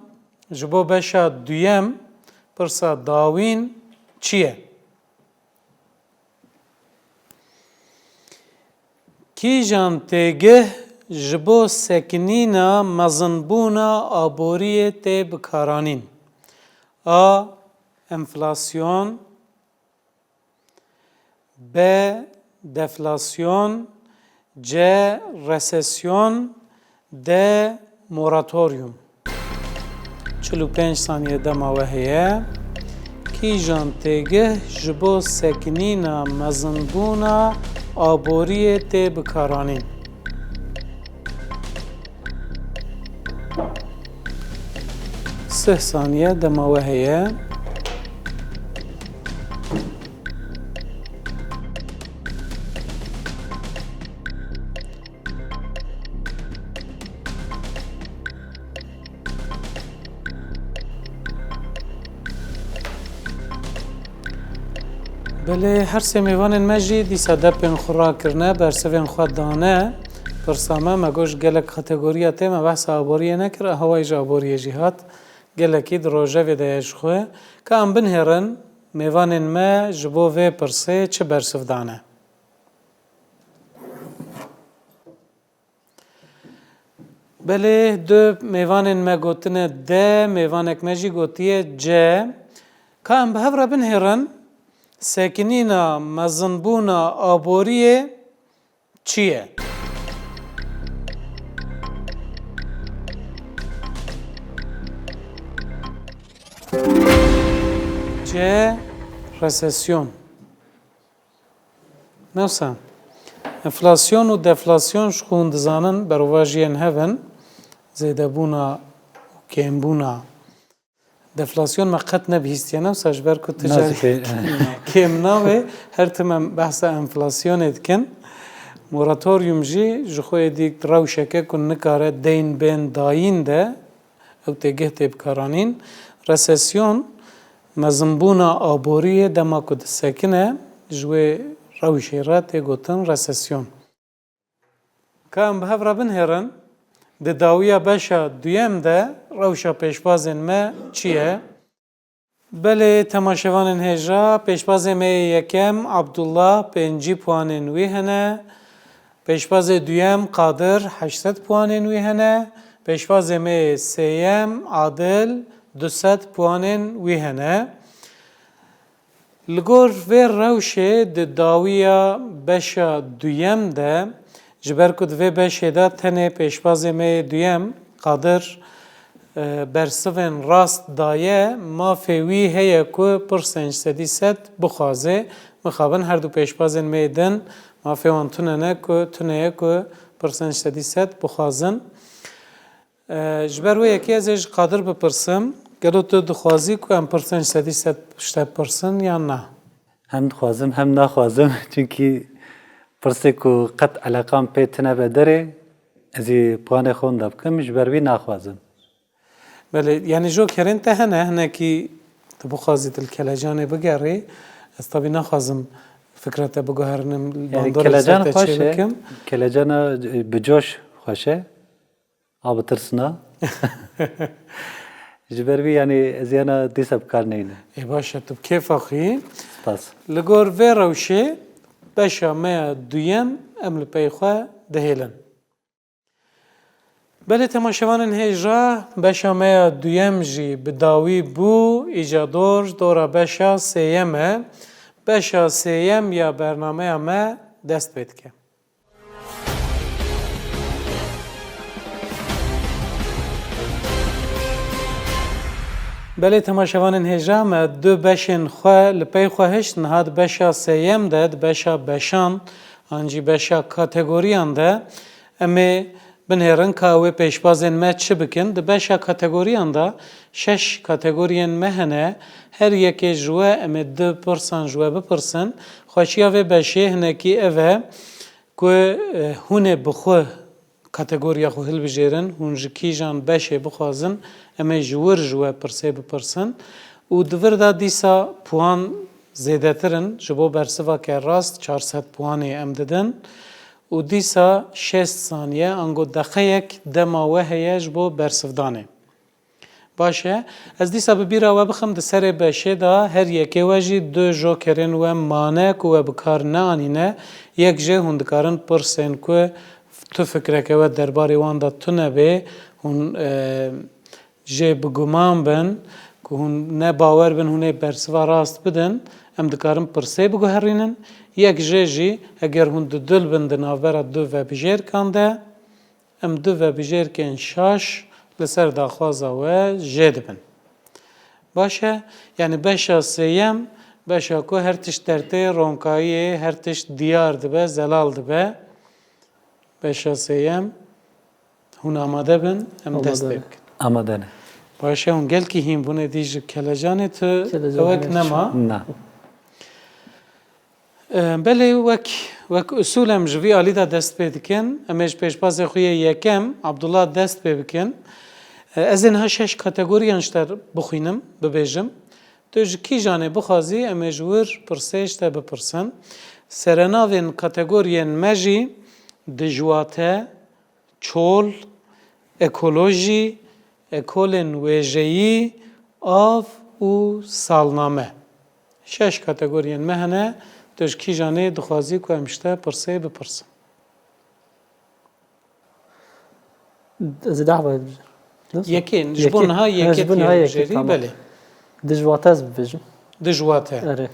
ji bo beşa duyem, pirsa dawîn çi ye? Kîjan têgih ji bo sekinîna mezinbûna aboriyê tê bikaranîn? A. Enflasyon. B. Deflasyon. C. Resesyon. D. Moratorium. Çil û pênc saniye dema we heye. Kîjan têgih ji bo sekinîna mezinbûna aboriyê tê bikaranîn? Sih saniye dema we heye. Belê, her sê mêvanên me jî dîsa depên xwe rakirine, bersivên xwe dane. Pirsa me, me got ji gelek kategoriya tê, me behsa aboriyê nekir, a hewayî ji aboriyê jî hat. Gelekî di rojevê de ye ji xwe. Ka em binhêrin, mêvanên me ji bo vê pirsê çi bersiv dane? Belê, du mêvanên me gotine D, mêvanek me jî gotiye C. Ka em bi hev re binhêrin, sekinîna mezinbûna aboriyê çi ye? C. Resesyon. Ne wisa? Enflasyon û deflasyon ji xwe hûn dizanin, berovajiyên hev in. Zêdebûna û kêmbûna. Deflasyon me qet nebihîstiye, ne wisa, ji ber ku tu Nasî carî pê- kêm nabe, her tim em behsa enflasyonê dikin. Moratorium jî ji xwe êdî rewşeke ku nikare deyn bên dayîn de, ew têgeh tê bikaranîn. Resesyon, mezinbûna aboriyê dema ku disekine, ji wê rewşê re tê gotin resesyon. Ka em bi hev re binhêrin, di dawiya beşa duyem de rewşa pêşbazên me çi ye? Belê, temaşevanên hêja, pêşbazê me yê yekem Abdullah pêncî puanên wî hene, pêşbazê duyem Qadir heşt sed puanên wî hene, pêşbazê me yê sêyem Adil du sed puanên wî hene. Li gor vê rewşê di dawiya beşa duyem de, ji ber ku di vê beşê de tenê pêşbazê me yê duyem Qadir, e, bersivên rast daye, mafê wî heye ku pirsên ji sedî sed bixwaze. Mixabin her du pêşbazên me yê din mafê wan tune ne ku, tune ye ku pirsên ji sedî sed bixwazin. E, ji ber wê yekê ez ê ji Qadir bipirsim, gelo tu dixwazî ku em pirsên ji sedî sed ji te bipirsin yan na? Hem dixwazim, hem naxwazim. Çunkî pirsê ku qet eleqan pê tine be derê, ez ê puanê xwe winda bikim, ji ber wî naxwazim. Belê, yanî jokerên te hene, hinekî tu bixwazî tu li Kelecanê bigerî, ez tabî naxwazim fikra te biguherinim, Yanî bandorê li ser Kelecan te xweş çê e, bikim. Kelecana, e, bi coş xweş e. A bitirsina. Ji ber vî, yanî, ez yana dîsa bi kar neynim. Ê, baş e, tu bi kêfa xwe yî. Spas. Li gor vê rewşê beşa me ya duyem em li pey xwe dihêlin. Belê, temaşevanên hêja, beşa me ya duyem jî bi dawî bû, îca dor, dora beşa sêyem e. Beşa sêyem ya bernameya me dest pê dike. Belê temaşevanên hêja, me du beşên xwe li pey xwe hişt. Niha di beşa sêyem de, di beşa beşan an jî beşa kategoriyan de em ê binêrin ka ew ê pêşbazên me çi bikin. Di beşa kategoriyan de şeş kategoriyên me hene. Her yekê ji we em ê du pirsan ji we bipirsin. Xweşiya vê beşê hinekî ev e ku, e, hûn ê bi xwe kategoriya xwe hilbijêrin, hûn ji kîjan beşê bixwazin, em ê ji wir ji we pirsê bipirsin. Û di vir de dîsa puan zêdetir in, ji bo bersiveke rast çar sed puanê em didin. Û dîsa şêst saniye, ango deqeyek dema we heye ji bo bersivdanê. Baş e. Ez dîsa bi bîra we bixim, di serê beşê de her yekê we jî du jokerên we mane ku we bi kar neanîne. Yek jê hûn dikarin pirsên ku tu fikreke we derbarê wan de tune bê, hûn, e, jê bi guman bin, ku hûn ne bawer bin hûn ê bersiva rast bidin, em dikarin pirsê biguherînin. Yek jê jî, eger hûn dudil bin di navbera du vebijêrkan de, em du vebijêrkên şaş li ser daxwaza we jê dibin. Baş e, yanî beşa sêyem, beşa ku her tişt dertê ronkayiyê, her tişt diyar dibe, zelal dibe. Beşa sêyem, hûn amade bin, em dest pê bikin. Amade ne. Baş e, hûn gelkî hîn bûne dî ji kelecanê tu ewek nema. Na. E, belê wek, wek usûl em ji vî alî de dest pê dikin. Em ê ji pêşbazê xwe yê yekem, Abdullah dest pê bikin. E, ez ê niha şeş kategoriyan ji te bixwînim, bibêjim. Tu ji kîjanê bixwazî, em ê ji wir pirsê ji te bipirsin. Serenavên kategoriyên me jî dijwate, çol, ekolojî, ekolên wêjeyî, av û salname. Şeş kategoriyên me hene, tu ji kîjanê dixwazî ku em ji te pirsê bipirsin? Ez ê dehvayê dibêjim. Nasıl? Yekê, ji bo niha yekê, ha, ji bo niha yekê, tamam. Belê. Dijwate ez bibêjim. Dijwate. Erê.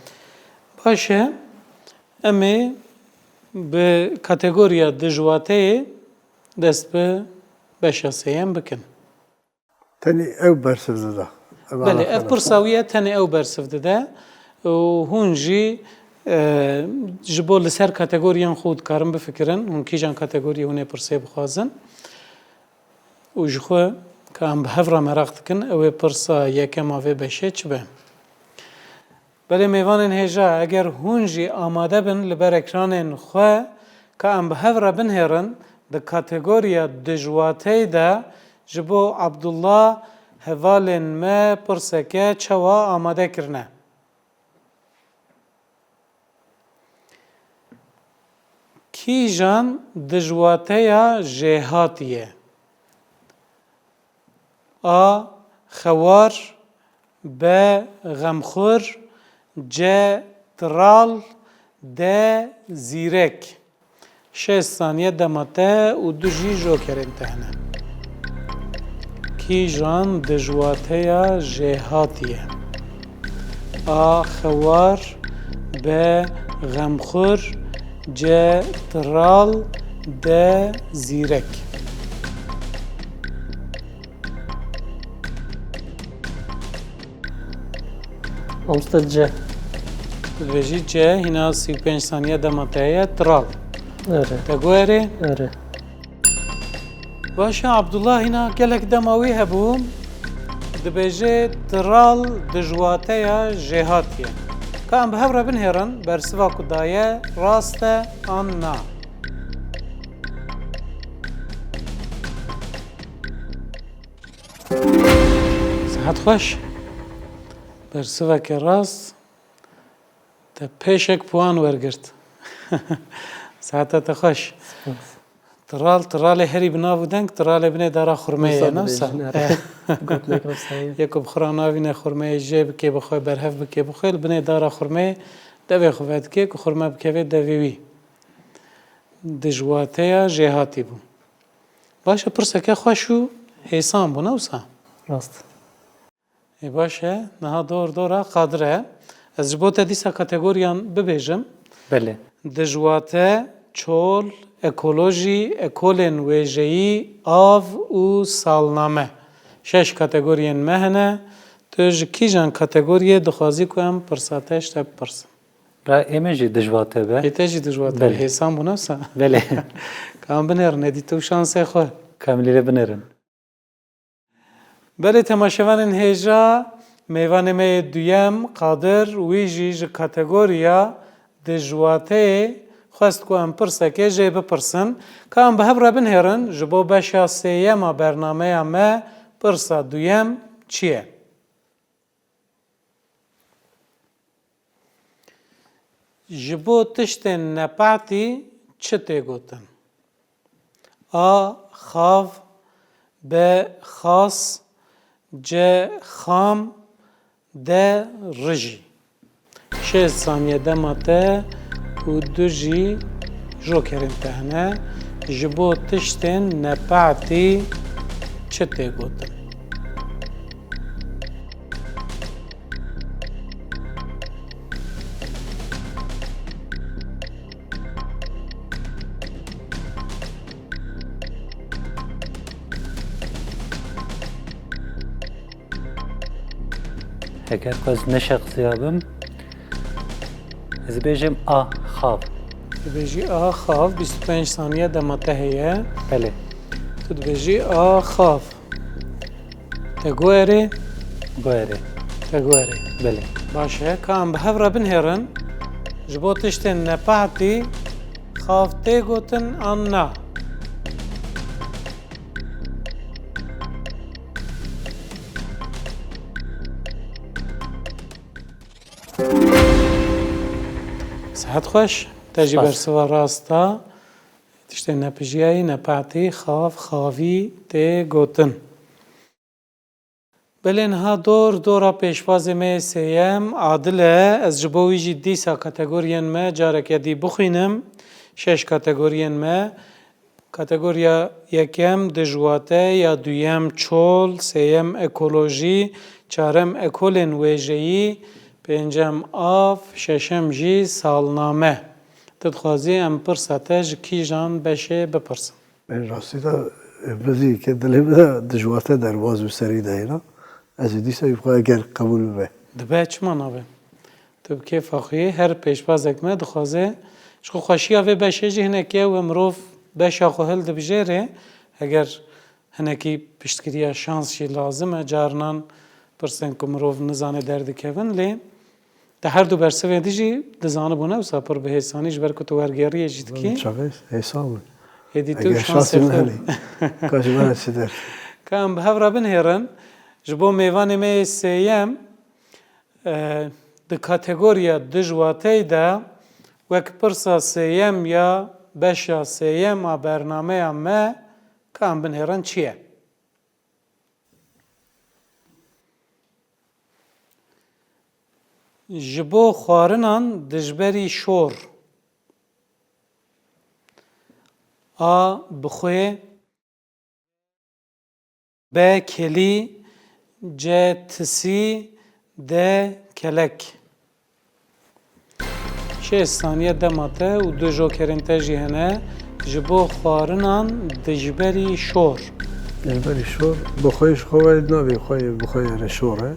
Baş e, em ê bi kategoriya dijwateyê dest bi beşa sêyem bikin. Tenê ew bersiv dide. Belê, ev pirsa wî ye, tenê ew bersiv dide. Û hûn jî, e, ji bo li ser kategoriyan xwe dikarin bifikirin, hûn kîjan kategoriyê hûn ê pirsê bixwazin. Û ji xwe ka em bi hev re meraq dikin, ew ê pirsa yekem a vê beşê çi be? Belê mêvanên hêja, eger hûn jî amade bin li ber ekranên xwe, ka em bi hev re binihêrin, di kategoriya dijwateyê de ji bo Abdullah hevalên me pirseke çawa amade kirine. Kîjan dijwateya jêhatî ye? A. Xewar. B. Xemxur. C. Tiral. D. Zîrek. Şêst saniye dema te û du jî jokerên te hene. Kîjan dijwateya jêhatî ye? A. Xewar. B. Xemxur. C. Tiral. D. Zîrek. Mamoste, C. Dibêjî C, hîna sî û pênc saniye dema te heye, tiral. Erê. Te got erê? Erê. Baş e, Abdullah hîna gelek dema wî hebû. Dibêje tiral dijwateya jêhatî ye. Ka em bi hev re binihêrin, bersiva ku daye rast e an na? Sihet xweş. Bersiveke rast. Te pêşek puan wergirt. Siheta te xweş. Spas. Tiral, tiralê herî bi nav û deng, tiralê binê dara xurmeyê ye, ne wisa? Wisa dibêjin, erê. Eh. Gotlek wisa ye. Yê ku bi xwe re navîne xurmeyê, jê bikê bi xwe, berhev bikê bi xwe, li binê dara xurmeyê devê xwe vedikê ku xurme bikeve devê wî. Dijwateya jêhatî bû. Baş e, pirseke xweş û hêsan bû, ne wisa? Rast. Ê, baş e, niha dor dora Qadir e. Ez ji bo te dîsa kategoriyan bibêjim. Belê. Dijwate, çol, ekolojî, ekolên wêjeyî, av û salname. Şeş kategoriyên me hene. Tu ji kîjan kategoriyê dixwazî ku em pirsa te ji te bipirsin? Ra ê min jî dijwate be. Ê te jî dijwate be. Belê. Hêsan bû, ne wisa? Belê. Ka em binêrin, êdî tu şansê xwe. Ka em lê binêrin. Belê, temaşevanên hêja, mêvanê me yê duyem, Qadir, wî jî ji kategoriya dijwateyê xwest ku em pirsekê jê bipirsin. Ka em bi hev re binêrin, ji bo beşa sêyem a bernameya me, pirsa duyem çi ye? Ji bo tiştên nepehtî çi tê gotin? A, xav, B, xas, C, xam, D, rijî. Şêst saniye dema te û du jî jokerên te hene. Ji bo tiştên nepehtî çi tê gotin? Heger xwest neşeqisiya bim, ez dibêjim A, xav. Dibêjî A, xav, bîst û pênc saniye dema te heye. Belê. Tu dibêjî A, xav. Te guherê? Guherê. Te guherê. Belê. Baş e, ka em bi hev re binêrin, ji bo tiştên nepehtî xav tê gotin an na? Sihet xweş, te jî Spas. Bersiva rast da. Tiştên nepijiyayî, nepehtî, xav, xavî tê gotin. Belê, niha dor, dora pêşbazê me yê sêyem, Adil e. Ez ji bo wî jî dîsa kategoriyên me careke dî bixwînim. Şeş kategoriyên me. Kategoriya yekem dijwate, ya duyem çol, sêyem ekolojî, çarem ekolên wêjeyî, pêncem av, şeşem jî salname. Tu dixwazî em pirsa te ji kîjan beşê bipirsin? Ên rastî de, e, vizî ke dilê min de dijwate derbaz bi serî de hêna. Ez ê dîsa jî xwe eger qebûl bibe. Dibe, çima nabe? Tu bi kêfa xwe yê, her pêşbazek me dixwaze. Ji xwe xweşiya vê beşê jî hinekî ye, we mirov beşa xwe hildibijêre. Heger hinekî piştgiriya şans jî lazim e, carinan pirsên ku mirov nizane derdikevin, lê di her du bersivên dî jî dizanibû, ne wisa pir bi hêsanî, ji ber ku tu wergêriyê jî dikî. Çavê hêsan bû. Êdî tu Eger şansê şansê xwe. Min hêlî, ka ji me re çi der? Ka em bi hev re binêrin, ji bo mêvanê me yê sêyem, e, di kategoriya dijwateyê de wek pirsa sêyem ya beşa sêyem a bernameya me, ka em binêrin çi ye? Ji bo xwarinan dijberî şor. A, bixwê. B, kelî. C, tisî. D, kelek. Şêst saniye dema te û du jokerên te jî hene. Ji bo xwarinan dijberî şor. Dijberî şor, bi xwe ji xwe ve navê xwe yê, bi xwe yê re şor e.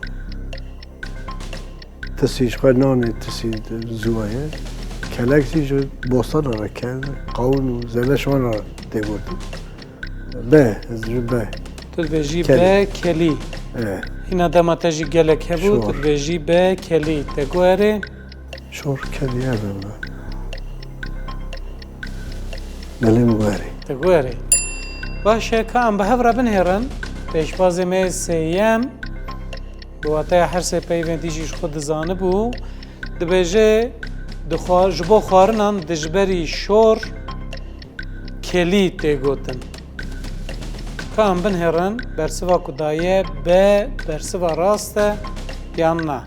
Tisî ji xwe nanê, tisî ziwa ye. Kelek jî ji bostana re ken, qawin û zeleş wan re tê gotin. B, ez ji B. Tu dibêjî Kelî. B, kelî. E. Hîna dema te jî gelek hebû, Şor. Tu dibêjî B, kelî. Te guherê? Şor kelî, ev e. Belê, min guherê. Te guherê. Baş e, ka em bi hev re binêrin. Pêşbazê me yê sêyem, bi wateya her sê peyvên dî jî ji xwe dizanibû. Dibêje, di xwa-, ji bo xwarinan dijberî şor, kelî tê gotin. Ka em binêrin, bersiva ku daye B bersiva rast e yan na?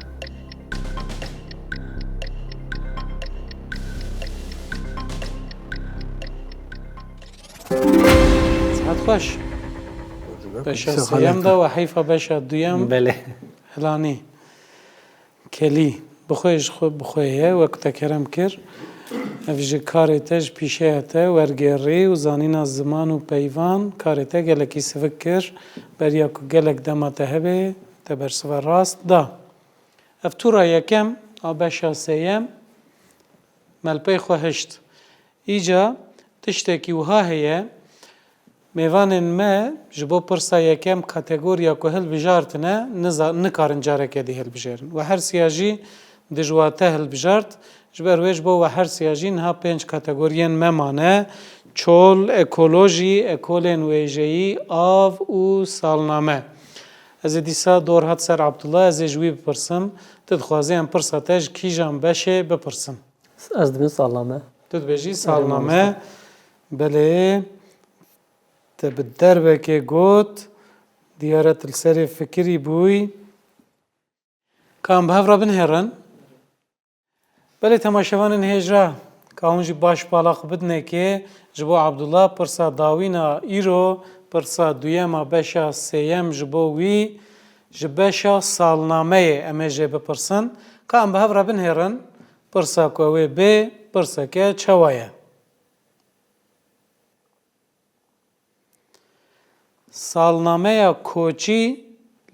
Sihet xweş. Beşa Beşa sêyem xalê. Da we heyfa beşa duyem Belê. Hilanî. Kelî, bi xwe ji xwe, bi xwe ye, wek te kerem kir. Ev ji karê te, ji pîşeya te, wergêrî û zanîna ziman û peyvan, karê te gelekî sivik kir. Beriya ku gelek dema te hebe, Te bersiva rast da. Ev tûra yekem a beşa sêyem me li pey xwe hişt. Îca tiştekî wiha heye, mêvanên me ji bo pirsa yekem kategoriya ku hilbijartine niza-, nikarin careke dî hilbijêrin. We her siya jî dijwate hilbijart. Ji ber wê ji bo we her siya jî niha pênc kategoriyên me mane: çol, ekolojî, ekolên wêjeyî, av û salname. Ez ê dîsa dor hat ser Abdullah, ez ê ji wî bipirsim. Tu dixwazî em pirsa te ji kîjan beşê bipirsin? Ez dibim salname. Tu dibêjî salname. Belê, te bi derbekê got, diyar e tu li serê fikirî bûyî. Ka em bi hev re binihêrin. Belê temaşevanên hêja, ka hûn jî baş bala xwe bidinekê, ji bo Abdullah pirsa dawîn a îro, pirsa duyem a beşa sêyem ji bo wî, ji beşa salnameyê em ê jê bipirsin. Ka em bi hev re binihêrin, pirsa ku ew ê bê, pirseke çawa ye? Salnameya koçî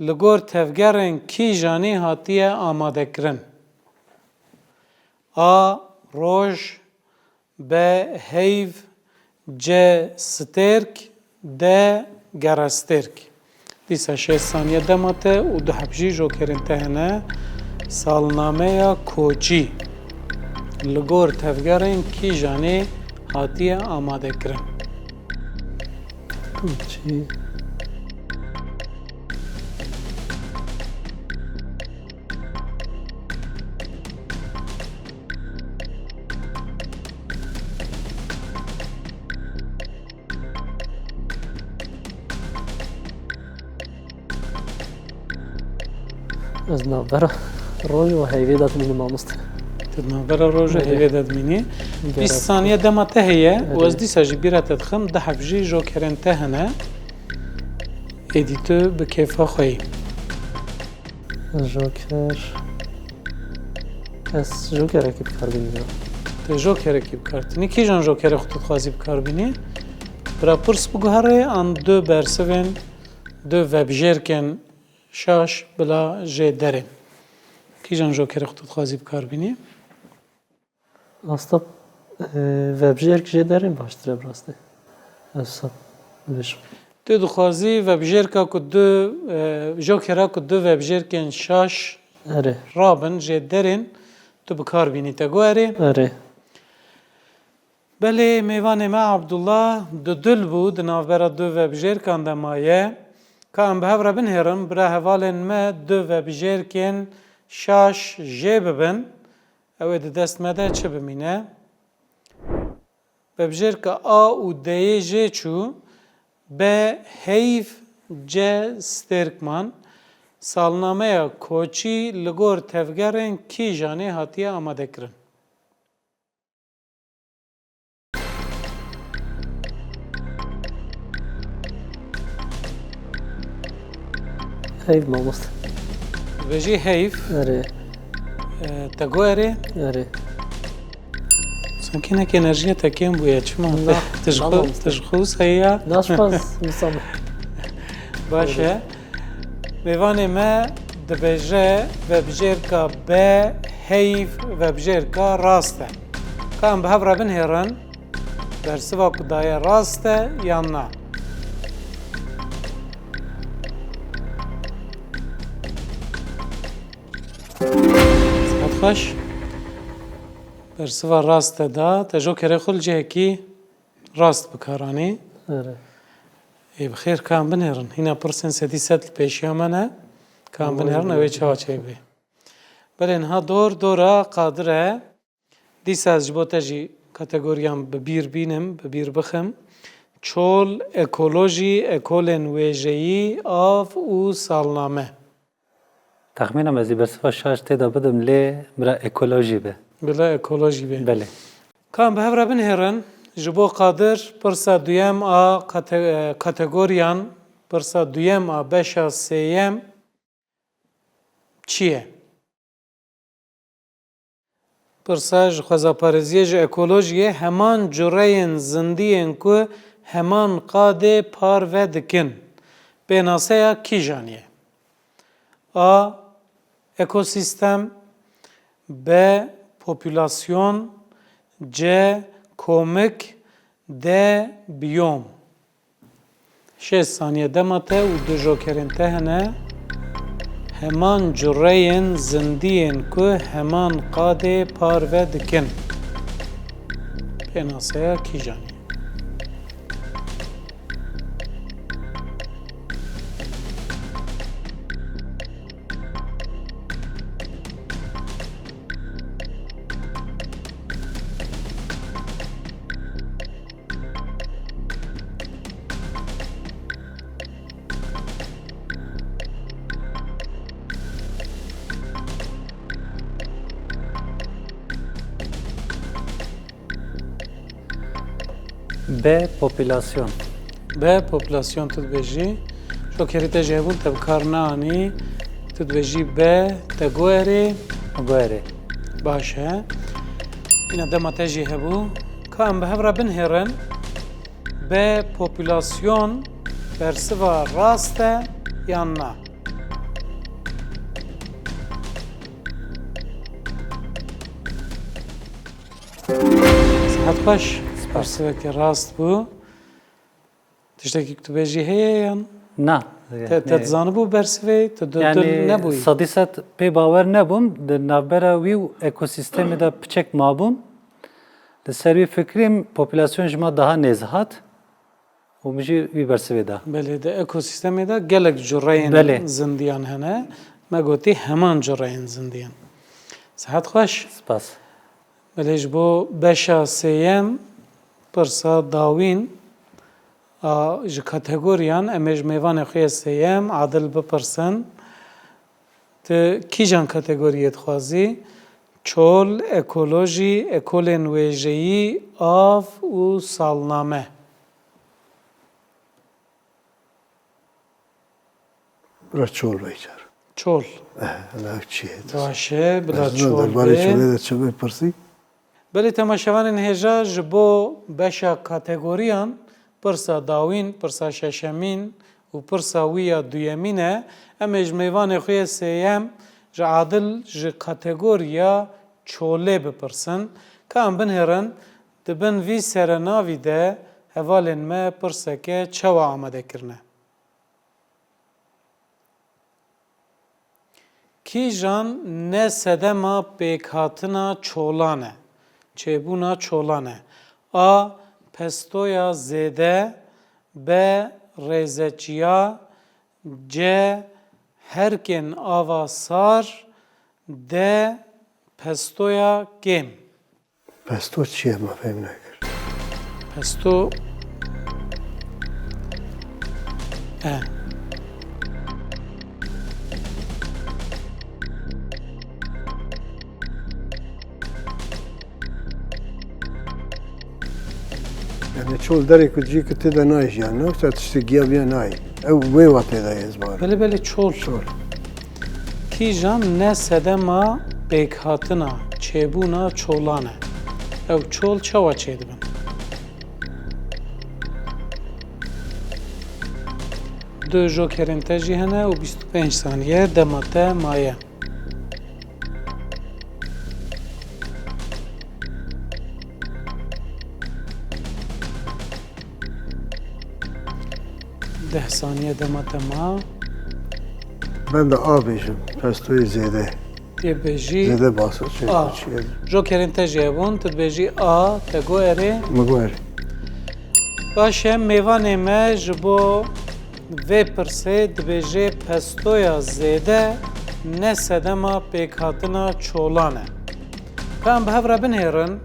li gor tevgerên kîjanî hatiye amadekirin? A, roj, B, heyv, C, stêrk, D, gerestêrk. Dîsa şêst saniye dema te û du heb jî jokerên te hene. Salnameya koçî li gor tevgerên kîjanê hatiye amadekirin? Koçî. Ez navbera roj û heyvê de dimînim mamoste. Tu navbera roj û heyvê de dimînî. Bîst saniye dema te heye û ez dîsa jî bîra te dixim, du heb jî jokerên te hene. Êdî tu bi kêfa xwe yî. Joker. Ez jokerekî bi kar bînim. Te jokerekî bi kar tînî. Kîjan jokerê xwe tu dixwazî bi kar bînî? Bira pirs biguherê an du bersivên, du vebijêrkên şaş bila jê derên. Kîjan jokerê xwe tu dixwazî bi kar bînî? Asta, e, vebjêrk jê derên baştir e bi rastî. Ez sa bibêjim. Tu dixwazî vebjêrka ku du, e, jokera ku du vebjêrkên şaş Erê. rabin jê derên tu bi kar bînî te got erê? Erê. Belê, mêvanê me Abdullah dudil bû, di navbera du vebjêrkan de maye. Ka em bi hev re binihêrin, bira hevalên me du vebjêrkên şaş jê bibin. Ew ê di dest me de çi bimîne? Vebjêrka A û D'yê jê çû, B heyv, C stêrk man. Salnameya koçî li gor tevgerên kîjanê hatiye amadekirin? Heyv mamoste. Vejî heyv. Erê. E, te got erê? Erê. Sankî nek enerjiya te kêm bûye, çima? Na, tu ji xwe, tu ji xwe wisa heye ya? Naşpaz, wisa me. Baş e. Mêvanê me dibêje, vebjêrka B heyv vebjêrka rast e. Ka em bi hev re binihêrin, bersiva ku daye rast e yan na? Sihet xweş. Bersiva rast te da. Te jokerê xwe li cihekî rast bi kar anî. Erê. Ê, bi xêr, ka em binêrin. Hîna pirsên sedî sed li pêşiya me ne. Ka em binêrin, ew ê çawa çêbê. Belê, niha dor, dora Qadir e. Dîsa ez ji bo te jî kategoriyan bi bîr bînim, bi bîr bixim. Çol, ekolojî, ekolên wêjeyî, av û salname. Texmîna me zî bersiva şaş tê de bidim, lê bira ekolojî be. Bila ekolojî be. Belê. Ka em bi hev re binihêrin, ji bo Qadir pirsa duyem a kate-, e, kategoriyan, pirsa duyem a beşa sêyem çi ye? Pirsa ji xwezaparêziyê, ji ekolojiyê, heman cureyên zindiyên ku heman qadê parve dikin, pênaseya kîjan ye? A. Ekosîstem. B. Popülasyon. C. Komik. D. Biyom. Şêst saniye dema te û du jokerên te hene. Heman cureyên zindiyên ku heman qadê parve dikin. Pênaseya kîjan e? B. Popülasyon. B. Popülasyon tu dibêjî. Jokerê te jî hebûn, te bi kar neanî. Tu dibêjî B. Te got erê. Got erê. Baş e. Îna dema te jî hebû. Ka em bi hev re binhêrin. B. Popülasyon bersiva rast e yan na? Sihet xweş. Spas. Bersiveke rast bû. Tiştekî ku tu bêjî heye yan? Na. Te, te dizanibû bersivê? Tu dil, yani, dil nebûyî? Sedî sed pê bawer nebûm. Di navbera wî û ekosîstemê de piçek mabûm. Li ser wî fikrîm, popülasyon ji me daha nêz hat. Û min jî wî bersivê da. Belê, di ekosîstemê de gelek cureyên, belê, zindiyan hene. Me gotî heman cureyên zindiyan. Sihet xweş. Spas. Belê, ji bo beşa sêyem, pirsa dawîn a ji kategoriyan, em ê ji mêvanê xwe yê sêyem Adil bipirsin. Tu kîjan kategoriyê dixwazî? Çol, ekolojî, ekolên wêjeyî, av û salname. Bira çol be îcar. Çol. Eh, la ev çi ye? Baş e, bila çol be. Derbarê çolê de çi bipirsî? Belê temaşevanên hêja, ji bo beşa kategoriyan, pirsa dawîn, pirsa şeşemîn û pirsa wî ya duyemîn e. Em ê ji mêvanê xwe yê sêyem, ji Adil, ji kategoriya çolê bipirsin. Ka em binêrin, di bin vî serenavî de hevalên me pirseke çawa amade kirine? Kîjan ne sedema pêkhatina çolan e, çêbûna çolan e? A. Pestoya zêde. B. Rêzeçiya. C. Herkên ava sar. D. Pestoya kêm. Pesto çi ye, me fêm nekir. Pesto e. Yani çol derê ku cî ku tê de nayê jiyan, ne wisa tiştê giya biya nayê. Ew wê watê de yê zibar. Belê, belê, çol. Çol. Kîjan ne sedema pêkhatina, çêbûna çolan e? Ew çol çawa çêdibin? Du jokerên te jî hene û bîst û pênc saniye dema te maye. Deh saniye dema te ma. Ben de A bêjim, pestoyê zêde. Tê bêjî zêde basa çê A. Çi ye? Jokerên te jî hebûn, tu dibêjî A, te got erê. Min got erê. Baş e, mêvanê me ji bo vê pirsê dibêje pestoya zêde ne sedema pêkhatina çolan e. Ka em bi hev re binêrin,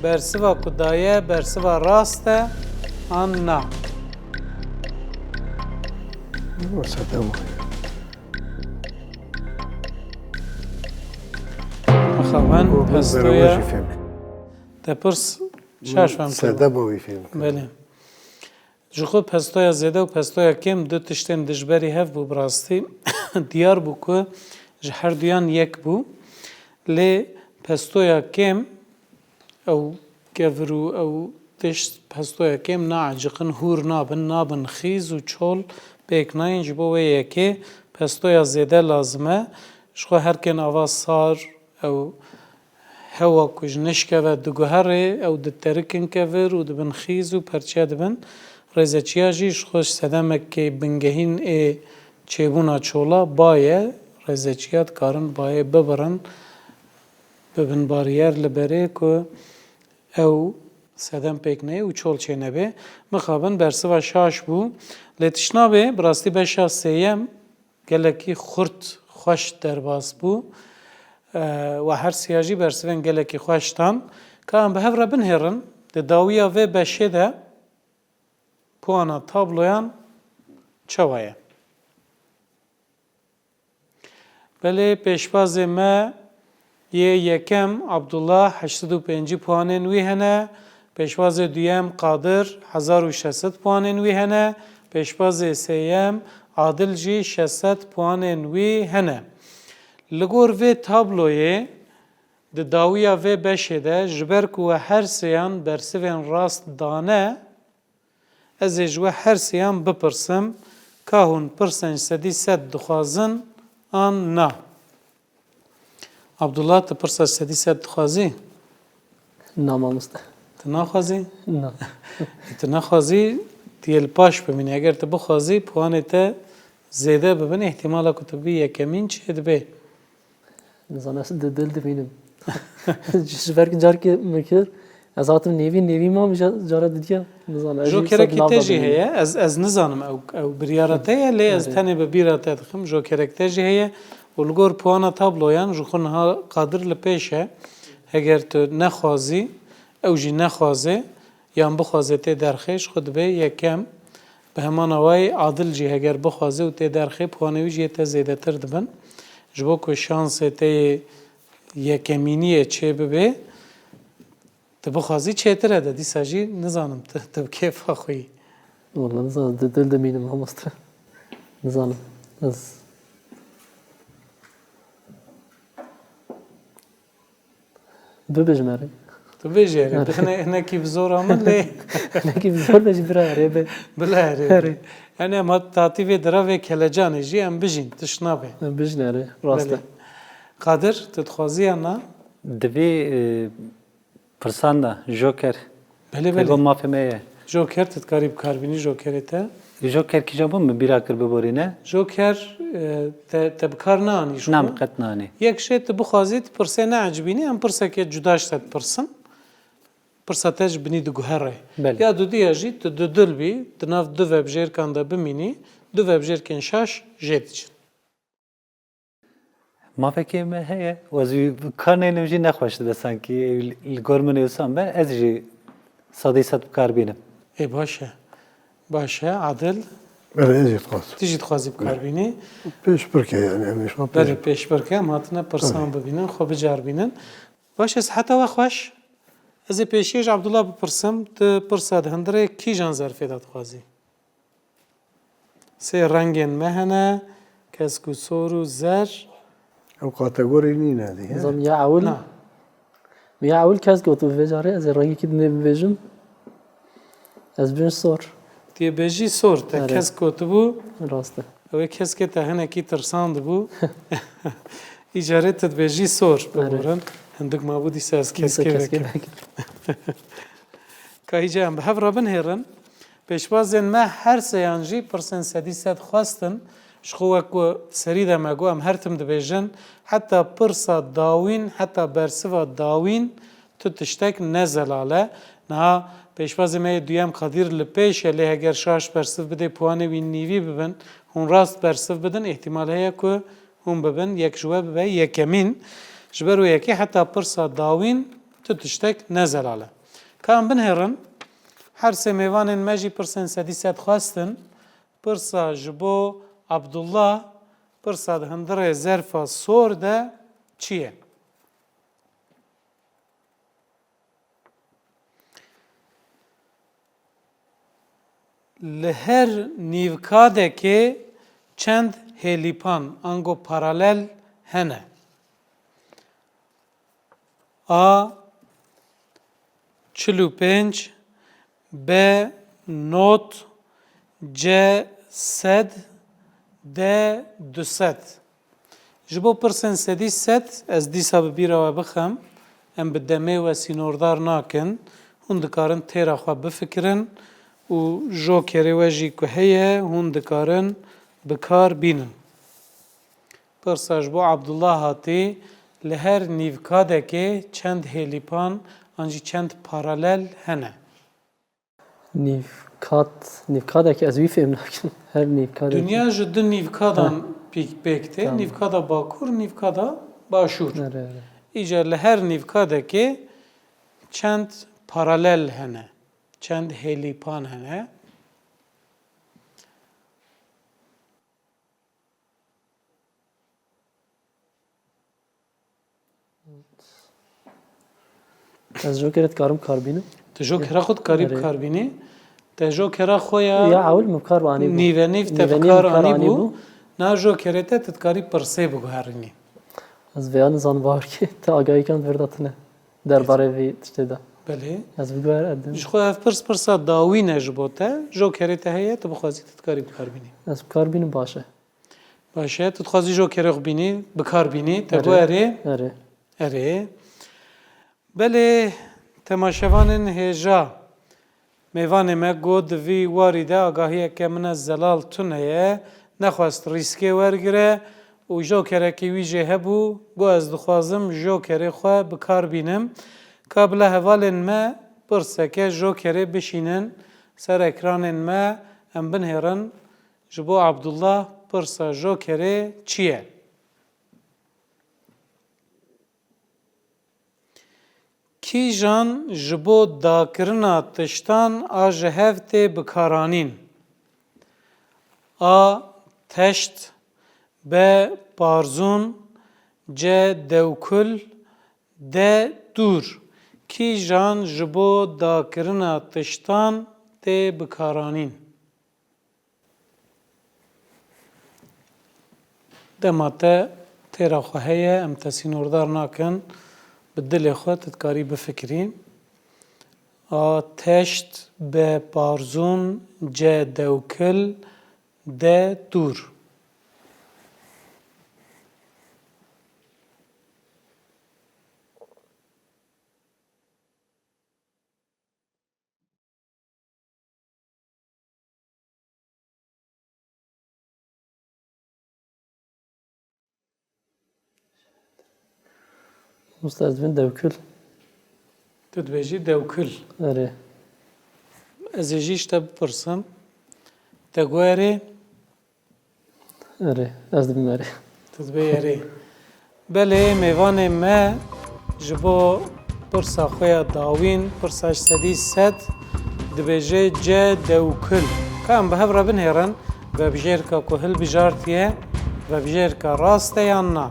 bersiva ku daye, bersiva rast e an na? Sedema ye. Mixabin pestoya. Te pirs şaş fem kir. Sedema wî fêm kir. Belê. Ji xwe pestoya zêde û pestoya kêm du tiştên dijberî hev bû, bi rastî diyar bû ku ji her duyan yek bû. Lê pestoya kêm, ew kevir û ew tişt, pestoya kêm naeciqin, hûr nabin, nabin xîz û çol pêk nayên. Ji bo wê yekê Pestoya zêde lazim e. Ji xwe herkên ava sar, ew hewa ku ji nişkeve diguherê, ew diterik in kevir û dibin xîz û perçe dibin. Rêzeçiya jî ji xwe ji sedemekê bingehîn ê çêbûna çola baye. Rêzeçiya dikarin bayê bibirin, bibin bariyer li berê ku ew sedem pêk neyê û çol çênebê. Mixabin bersiva şaş bû. Lê tişt nabe, bi rastî beşa sêyem gelekî xurt, xweş derbas bû. E, we her siya jî bersivên gelekî xweş dan. Ka em bi hev re binhêrin, di dawiya vê beşê de puana tabloyan çawa ye? Belê, pêşbazê me yê yekem Abdullah heşt sed û pêncî puanên wî hene, pêşbazê duyem Qadir hezar û şeş sed puanên wî hene, pêşbazê sêyem Adil jî şeş sed puanên wî hene. Li gor vê tabloyê di dawiya vê beşê de, ji ber ku we her sêyan bersivên rast dane, ez ê ji we her sêyan bipirsim, ka hûn pirsên sedî sed dixwazin an na? Abdullah, tu pirsa sedî sed dixwazî? Na, mamoste. Tu naxwazî? Na. Tu naxwazî, tu yê li paş bimînî. Eger tu bixwazî, puanê te zêde bibin, îhtîmala ku tu bî yekemîn çêdibe. Nizanim, ez di dil dimînim. Ji ber ku carkê min kir, ez hatim nêvî, nêvî mam, îja cara didiya. Nizanim, ez jî Jokerekî te jî heye. Ez, ez nizanim ew, ew biryara te ye, lê ez Erê. tenê bi bîra te dixim. Jokerek te jî heye û li gor puana tabloyan ji xwe niha Qadir li pêş e. Heger tu nexwazî, ew jî nexwaze, yan bixwaze tê derxê, ji xwe dibe yekem. Bi heman awayî Adil jî heger bixwaze û tê derxê, puanê wî jî yê te zêdetir dibin. Ji bo ku şansê te yê yekemîniyê çê bibe, tu bixwazî çêtir e de, dîsa jî nizanim tu, tu bi kêfa xwe yî. Walla nizanim, di dil dimînim mamoste. Nizanim. Ez Bibêjim erê. Tu bêjî erê. Erê. Hine-, hinekî bi zor a min lê. Hinekî bi zor be jî bira erê be. Bila erê. Erê. Yani em hat-, tatî vê dira vê kelecanê jî em bijîn, tişt nabe. Em bijîn erê, rast e. Belê. Qadir, tu dixwazî ya na? Divê, e, pirsan da, joker. Belê, belê. Têgo mafê me ye. Joker, tu dikarî bi kar bînî jokerê te? Joker kîjan bû, min bîra kir biborîne. Joker, e, te, te bi kar naanî ji xwe? Na, min qet naanî. Yek jê tu bixwazî, tu pirsê neecibînî, em pirseke cuda ji te dipirsin. Pirsa te ji binî diguhere. Belê. Ya dudiya jî tu dudil bî, di nav du vebjêrkan de bimînî, du vebjêrkên şaş jê diçin. Mafekê me heye û ez wî kar neynim jî nexweş dibe sankî. Li gor min ê wisa be, ez jî sedî sed bi kar bînim. Ê, baş e. Baş e, Adil. Belê, ez jî dixwazim. Tu jî dixwazî bi kar bînî. Pêşbirke yani, em ê şima Belê, pêş- pêşbirke, em hatine pirsan Tabii. bibînin, xwe bicarbînin. Baş e, siheta we xweş. Ez ê pêşiyê ji Abdullah bipirsim, tu pirsa di hundirê kîjan zerfê de dixwazî? Sê rengên me hene, kesk û sor û zer. Ew kategorî nîne dî, he? Nizam ya ewil. Na. Ya ewil kesk gotu vê carê, ez ê rengekî din bibêjim. Ez bêjim sor. Tu yê bêjî sor, te Erê. kesk gotibû. Rast e. Ew ê keskê te hinekî tirsandibû. Îcarê tu dibêjî sor, Erê. biborin. Hindik mabû dîsa ez Dîsa keskê keskê vekim. vekim. Ka îca em bi hev re binhêrin. Pêşbazên me her seyan jî pirsên sedî sed xwestin. Ji xwe wek ku serî de me got, em her tim dibêjin, heta pirsa dawîn, heta bersiva dawîn tu tiştek ne zelal e. Niha pêşbazê me yê duyem Qadîr li pêş e, lê heger şaş bersiv bidê, puanê wî nîvî bibin, hûn rast bersiv bidin, îhtimal heye ku hûn bibin, yek ji we bibe yekemîn. Ji ber wê yekê heta pirsa dawîn tu tiştek ne zelal e. Ka em binhêrin, her sê mêvanên me jî pirsên sedî sed xwestin. Pirsa ji bo Abdullah, pirsa di hundirê zerfa sor de çi ye? Li her nîvkadekê çend hêlîpan, ango paralel, hene? A, çil û pênc, B, nod, C, sed, D du sed. Ji bo pirsên sedî sed ez dîsa bi bîra we bixim, em bi demê we sînordar nakin, hûn dikarin têra xwe bifikirin û jokerê we jî ku heye, hûn dikarin bi kar bînin. Pirsa ji bo Abdullah hatî, li her nîvkadekê çend hêlîpan an jî çend paralel hene? Nîvkad, nîvkadekê ez wî fêm nakim. Her nîvkadekê. Dinya ji du nîvkadan Ha. pêk, pêk tê. Tamam. Nîvkada bakur, nîvkada başûr. Erê, erê. Îcar li her nîvkadekê çend paralel hene, çend hêlîpan hene. Ez jokere dikarim kar bînim? Tu jokera xwe dikarî Erê. bikar bînî. Te jokera xwe ya Ya ewil min kar anî bû. nîve nîv te Nîve nîv bikar kar anî anî bû. bû. Na jokerê te tu dikarî pirsê biguherînî. Ez vêya nizanim bawer kî te agahîkan vir datine. Derbarê vî tiştê de. Belê. Ez biguher edim. Ji xwe ev pirs pirsa dawî ne ji bo te. Jokerê te heye, tu bixwazî tu dikarî bikar bînî. Ez bikar bînim baş e. Baş e, tu dixwazî jokerê xwe bînî, bikar bînî, te Erê, got erê. erê. Erê. Belê, temaşevanên hêja. Mêvanê me got, di vî warî de agahiyeke min e zelal tune ye, nexwest rîskê wergire û jokerekî wî jê hebû, got, ez dixwazim jokerê xwe bikar bînim. Ka bila hevalên me pirseke jokerê bişînin ser ekranên me, em binêrin. Ji bo Abdullah pirsa jokerê çi ye? Kîjan ji bo dakirina tiştan a ji hev tê bikaranîn? A. Teşt. B. Parzûn. C. Dewkul. D. Dûr. Kîjan ji bo dakirina tiştan tê bikaranîn? Dema te têra xwe heye, em te sînordar nakin, bi dilê xwe tu dikarî bifikirî. A. Teşt. B. Parzûn. C. Dewkil. D. Dûr. Usta, ez dibin dewkil. Tu dibêjî dewkil. Erê. Ez ê jî ji te bipirsim. Te got erê? Erê, ez dibim erê. Tu dibê erê. Belê, mêvanê me ji bo pirsa xwe ya dawîn, pirsa ji sedî sed, dibêje C. Dewkil. Ka em bi hev re binêrin, vebijêrka ku hilbijartiye, vebijêrka rast e yan na?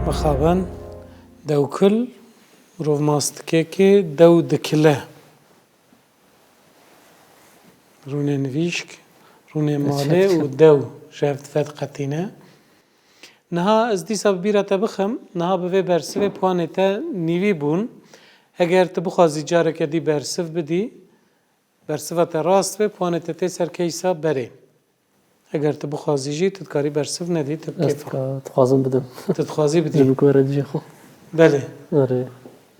Mixabin, dewkil, mirov mas dike ki dew dikile. Rûnê nivîşk, rûnê malê û dew ji hev diqetîne. Niha ez dîsa bi bîra te bixim, niha bi vê bersivê puanê te nîvî bûn. Eger tu bixwazî careke dî bersiv bidî, bersiva te rast be, puanê te tê ser keysa berê. Eger tu bixwazî jî, tu dikarî bersiv nedî, tu bi Ez kêfa. dika-, dixwazim bidim. Tu dixwazî bidî? Ji bo ku re dijî xwe. Belê. Erê,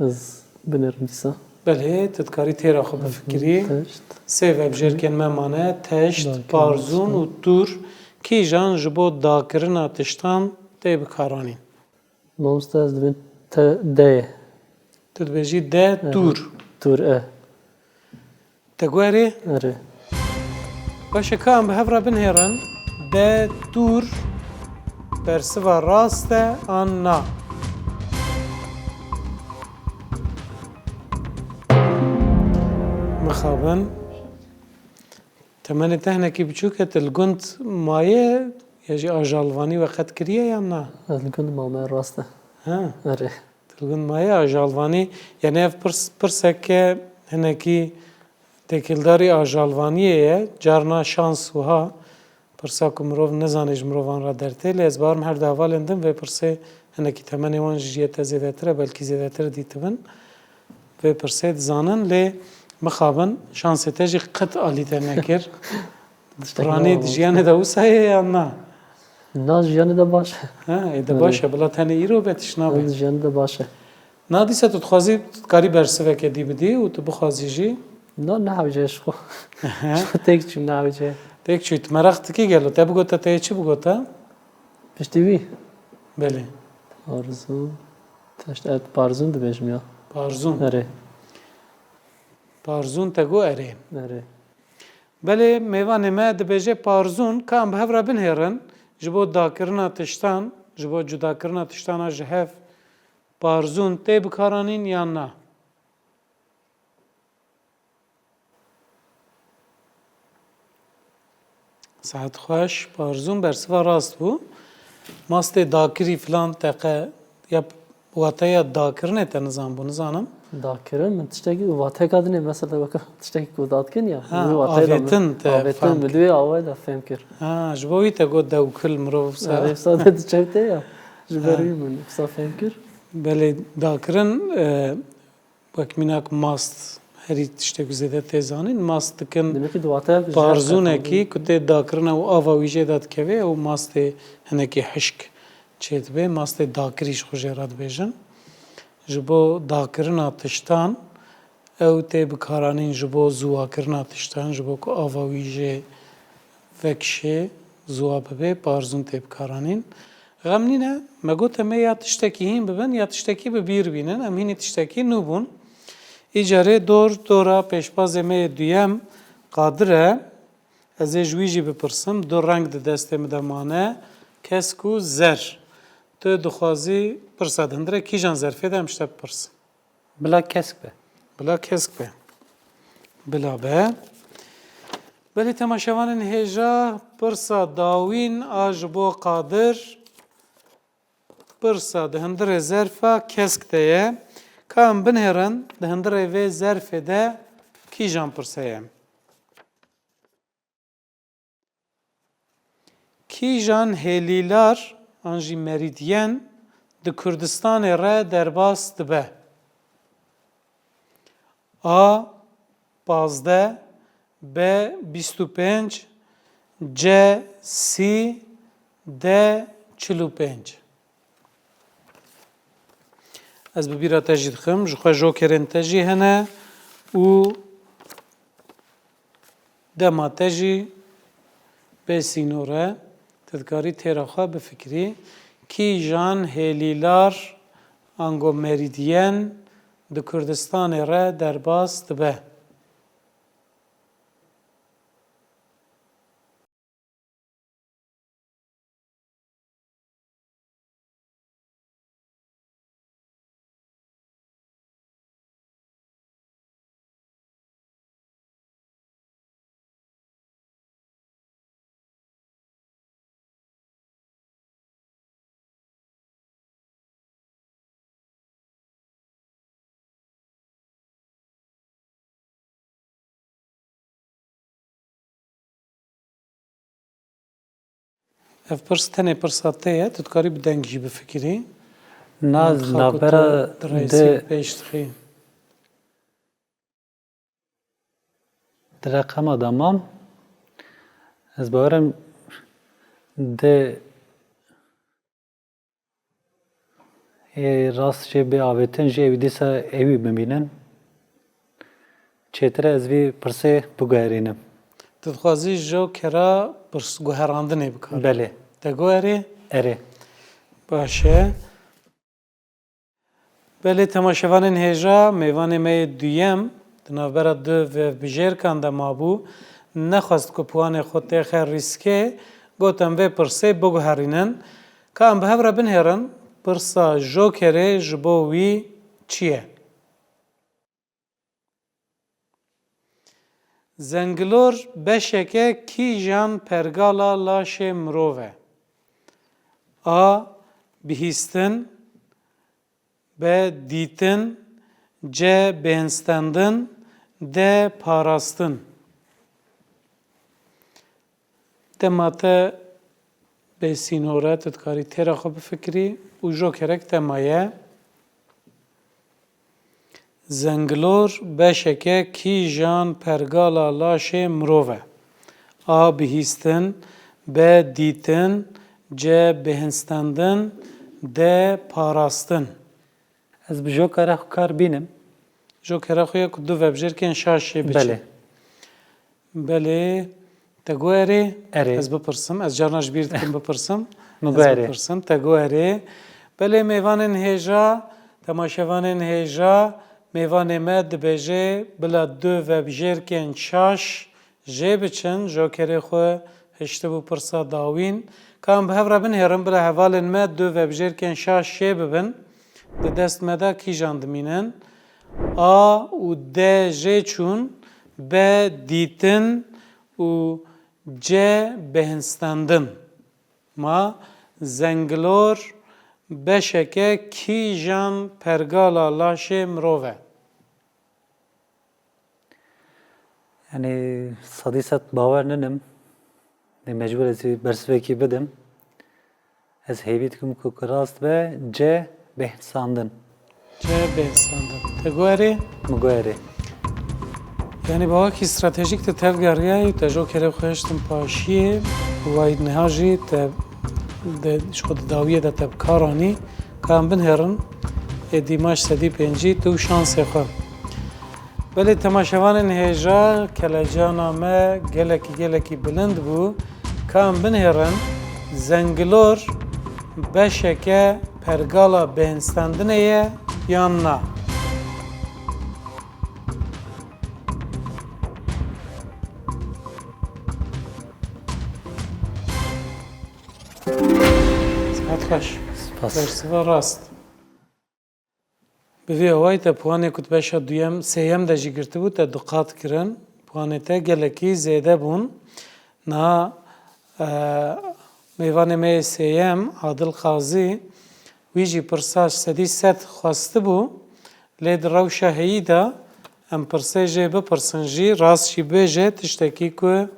ez binêrim dîsa. Belê, tu dikarî têra xwe bifikirî. Teşt. Sê vebjêrkên me mane, teşt, Belkî parzûn û tûr. Kîjan ji bo dakirina tiştan tê bikaranîn? Mamoste, ez dibin te D ye. Tu dibêjî D, Erê. tûr. Tûr, e. Te got erê? Erê. Baş e, ka em bi hev re binêrin. D, tûr, bersiva rast e an na? Mixabin. Temenê te hinekî biçûk e, tu li gund maye ya jî ajalvanî we qet kiriye yan na? Ez li gund mame, rast e. Ha. Erê. Li gund maye ajalvanî, yani ev pirs, pirseke hinekî têkildarî ajalvaniyê ye. Carna şans wiha pirsa ku mirov nizane ji mirovan re dertê, lê ez barim her du hevalên din vê pirsê hinekî temenê wan ji yê te zêdetir e, belkî zêdetir dîtibin. Vê pirsê dizanin, lê mixabin şansê te jî qet alî te nekir. Tiştekî Piranî nava di jiyanê de wisa ye yan na? Na, jiyanê de baş e. Ha, ê de Erê. Baş e, bila tenê îro be tişt nabe. Em jiyanê de baş e. Na dîsa tu dixwazî, tu dikarî bersiveke dî bidî û tu bixwazî jî. Na, nehewce ji xwe. Ji xwe têk çû nehewce. Têk çû, tu meraq dikî gelo. Te bigota, te yê çi bigota? Piştî wî. Belê. Parzûn. Teşt-, evet, parzûn dibêjim ya. Parzûn. Erê. Parzûn te got erê. Erê. Belê, mêvanê me dibêje parzûn, ka em bi hev re binihêrin, ji bo dakirina tiştan, ji bo cudakirina tiştana ji hev parzûn tê bikaranîn yan na? Saet xweş, parzûn bersiva rast bû. Mastê dakirî filan teqe ya wateya dakirinê te nizanbû, nizanim. Dakirin, min tiştekî wateka dinê, mesela weke tiştekî ku dadikin ya. Ha, wî wateyê de min avêtin te avêtin, fam min kir. Di wê awayê de fêm kir. Ha, ji bo wî te got dewkil mirov ser. Erê, wisa de diçewte ya. Ji ber Ha. Wî min wisa fêm kir. Belê dakirin, e, Wek mînak mast, herî tiştek zêde tê zanîn, mast dikin Demek ki di wateya ku ji hev parzûnekî qetanî. Ku tê dakirina û ava wî jê de dikeve, ew mastê hinekî hişk çêdibe, mastê dakirî ji xwe jê re dibêjin. Ji bo dakirina tiştan, ew tê bikaranîn ji bo ziwakirina tiştan, ji bo ku ava wî jê vekişê, ziwa bibe, parzûn tê bikaranîn. Xem nîne, me got em ê ya tiştekî hîn bibin, ya tiştekî bi bîr bînin. Em hînî tiştekî nû bûn. Îcarê dor, dora pêşbazê me yê duyem Qadir e. Ez ê ji wî jî bipirsim. Du reng di destê min de mane. Kesk û zer. Tu dixwazî pirsa di hundirê kîjan zerfê de em ji te bipirsin? Bila kesk be. Bila kesk be. Bila be. Belê temaşevanên hêja, pirsa dawîn a ji bo Qadir. Pirsa di hundirê zerfa kesk de ye. Ka em binihêrin, di hundirê vê zerfê de kîjan pirse ye? Kîjan hêlîlar an jî merîdyen di Kurdistanê re derbas dibe? A pazdeh, B bîst û pênc, C sî, D çil û pênc. Ez bi bîra te jî dixim, ji xwe jokerên te jî hene û dema te jî bê sînor e, tu dikarî têra xwe bifikirî. Kîjan hêlîlar ango merîdyen di Kurdistanê re derbas dibe? Ev pirs tenê pirsa te ye, tu dikarî bi deng jî bifikirî. Na, navbera di pêş dixî. Di reqema de mam, ez bawerim di Ê rast jê bê avêtin, jê ewî dîsa ewî bimînin. Çêtir e ez vî pirsê biguherînim. Tu dixwazî jokera pirsguherandinê bikarî? Belê. Te got erê? Erê. Baş e. Belê, temaşevanên hêja, mêvanê me yê duyem di navbera du vevbijêrkan de mabû, nexwest ku piwanê xwe têxe rîskê, got em vê pirsê biguherînin. Ka em bi hev re binihêrin, pirsa jokerê ji bo wî çi ye? Zengilor beşeke kîjan pergala laşê mirov e? A. Bihîstin. B. Dîtin. C. Bêhnstendin. D. Parastin. Dema te bê sînor e, tu dikarî têra xwe bifikirî û jokerek te maye. Zengilor beşeke kîjan pergala laşê mirov e? A. Bihîstin. B. Dîtin. C. Bêhnstendin. D. Parastin. Ez bi jokera xwe kar bînim. Jokera xwe ye ku du vebjêrkên şaş jê biçin. Belê. Belê. Te got erê? Erê. Ez bipirsim. Ez carna ji bîr dikim bipirsim. Min Ez got erê. Bipirsim. Te got erê. Belê, mêvanên hêja, temaşevanên hêja, mêvanê me dibêje bila du vebjêrkên şaş jê biçin, jokerê xwe hiştibû pirsa dawîn. Ka em bi hev re binihêrin, bila hevalên me du vebjêrkên şaş jê bibin. Di dest me de kîjan dimînin? A û D jê çûn, B dîtin û C bêhnstendin. Ma zengilor beşeke kîjan pergala laşê mirov e? Yanî sedî sed bawer ninim. Lê mecbûr ez ê bersivekî bidim. Ez hêvî dikim ku, ku rast be, C bêhnstandin. C bêhnstandin. Te got erê? Min got erê. Yanî bi awakî stratejîk te tevgeriye û te jokerê xwe hiştin paşiyê û wayî niha jî te de, ji xwe di dawiyê de te bi kar anî. Ka em binihêrin, êdî maç sedî pêncî tu û şansê xwe. Belê temaşevanên hêja, kelecana me gelekî, gelekî bilind bû. Ka em binihêrin, zengilor beşeke pergala bêhnstendinê ye yan na? Sihet xweş. Spas. Bersiva rast. Bi vî awayî te puanê ku di beşa duyem, sêyem de jî girtibû, te du qat kirin. Puanê te gelekî zêde bûn. Niha, e, mêvanê me yê sêyem, Adil Qazî, wî jî pirsa sedî sed xwestibû, lê di rewşa heyî de em pirsê jê bipirsin jî, rast jî bêje tiştekî ku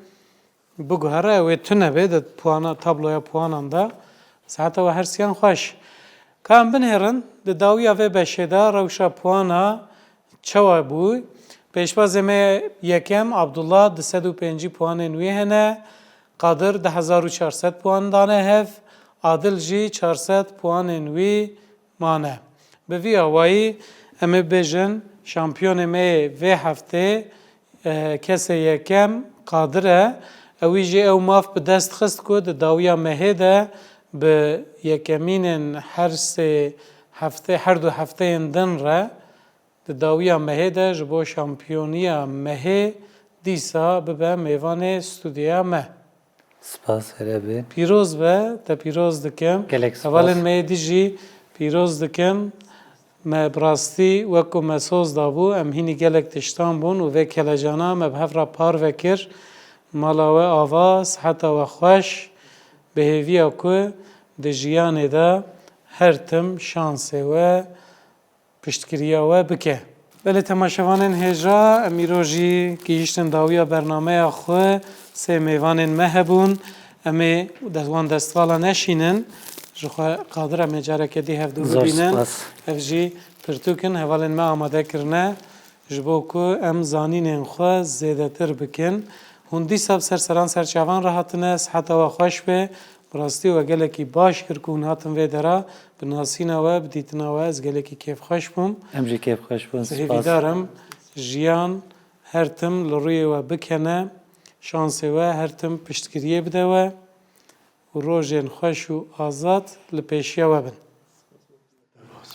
biguhere, ew ê tune be di puana, tabloya puanan de. Siheta we her siyan xweş. Ka em binihêrin, di dawiya vê beşê de rewşa puana çawa bû? Pêşbazê me yekem, Abdullah, du sed û pêncî puanên wî hene. Qadir du hezar û çar sed puan dane hev. Adil jî çar sed puanên wî mane. Bi vî awayî em ê bêjin şampiyonê me yê vê heftê, e, kesê yekem Qadir e. Ewî jî ew maf bi dest xist ku di dawiya mehê de bi yekemînên her sê hefte, her du hefteyên din re di dawiya mehê de ji bo şampiyoniya mehê dîsa bibe mêvanê stûdyoya me. Spas, here be. Pîroz be, te pîroz dikim. Gelek spas. Hevalên me yê dî jî pîroz dikim. Me bi rastî wek ku me soz dabû, em hînî gelek tiştan bûn û vê kelecana me bi hev re parve kir. Mala we ava, siheta we xweş. Bi hêviya ku di jiyanê de her tim şansê we piştgiriya we bike. Belê temaşevanên hêja, em îro jî gihîştin dawiya bernameya xwe, sê mêvanên me hebûn. Em ê des-, wan destvala neşînin. Ji xwe Qadir em ê careke dî hevdû Zor bibînin. Spas. Ev jî pirtûk in, hevalên me amade kirine, ji bo ku em zanînên xwe zêdetir bikin. Hûn dîsa bi ser seran ser çavan re hatine, siheta we xweş be. Bi rastî we gelekî baş kir ku hûn hatin vê dera. Bi nasîna we, bi dîtina we ez gelekî kêfxweş bûm. Em jî kêfxweş bûn. Ez spas. Hêvîdar im jiyan her tim li rûyê we bikene, şansê we her tim piştgiriyê bide we û rojên xweş û azad li pêşiya we bin.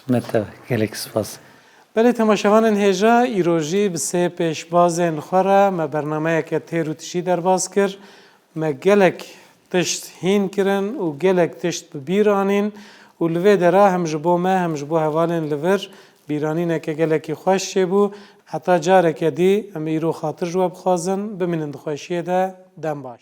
Mete, gelek spas. Belê temaşevanên hêja, îro jî bi sê pêşbazên xwe re me bernameyeke têr û tijî derbas kir. Me gelek tişt hîn kirin û gelek tişt bi bîr anîn û li vê dera hem ji bo me hem ji bo hevalên li vir bîranîneke gelekî xweş çêbû. Heta careke dî em îro xatir ji we bixwazin, bimînin di xweşiyê de, dem baş.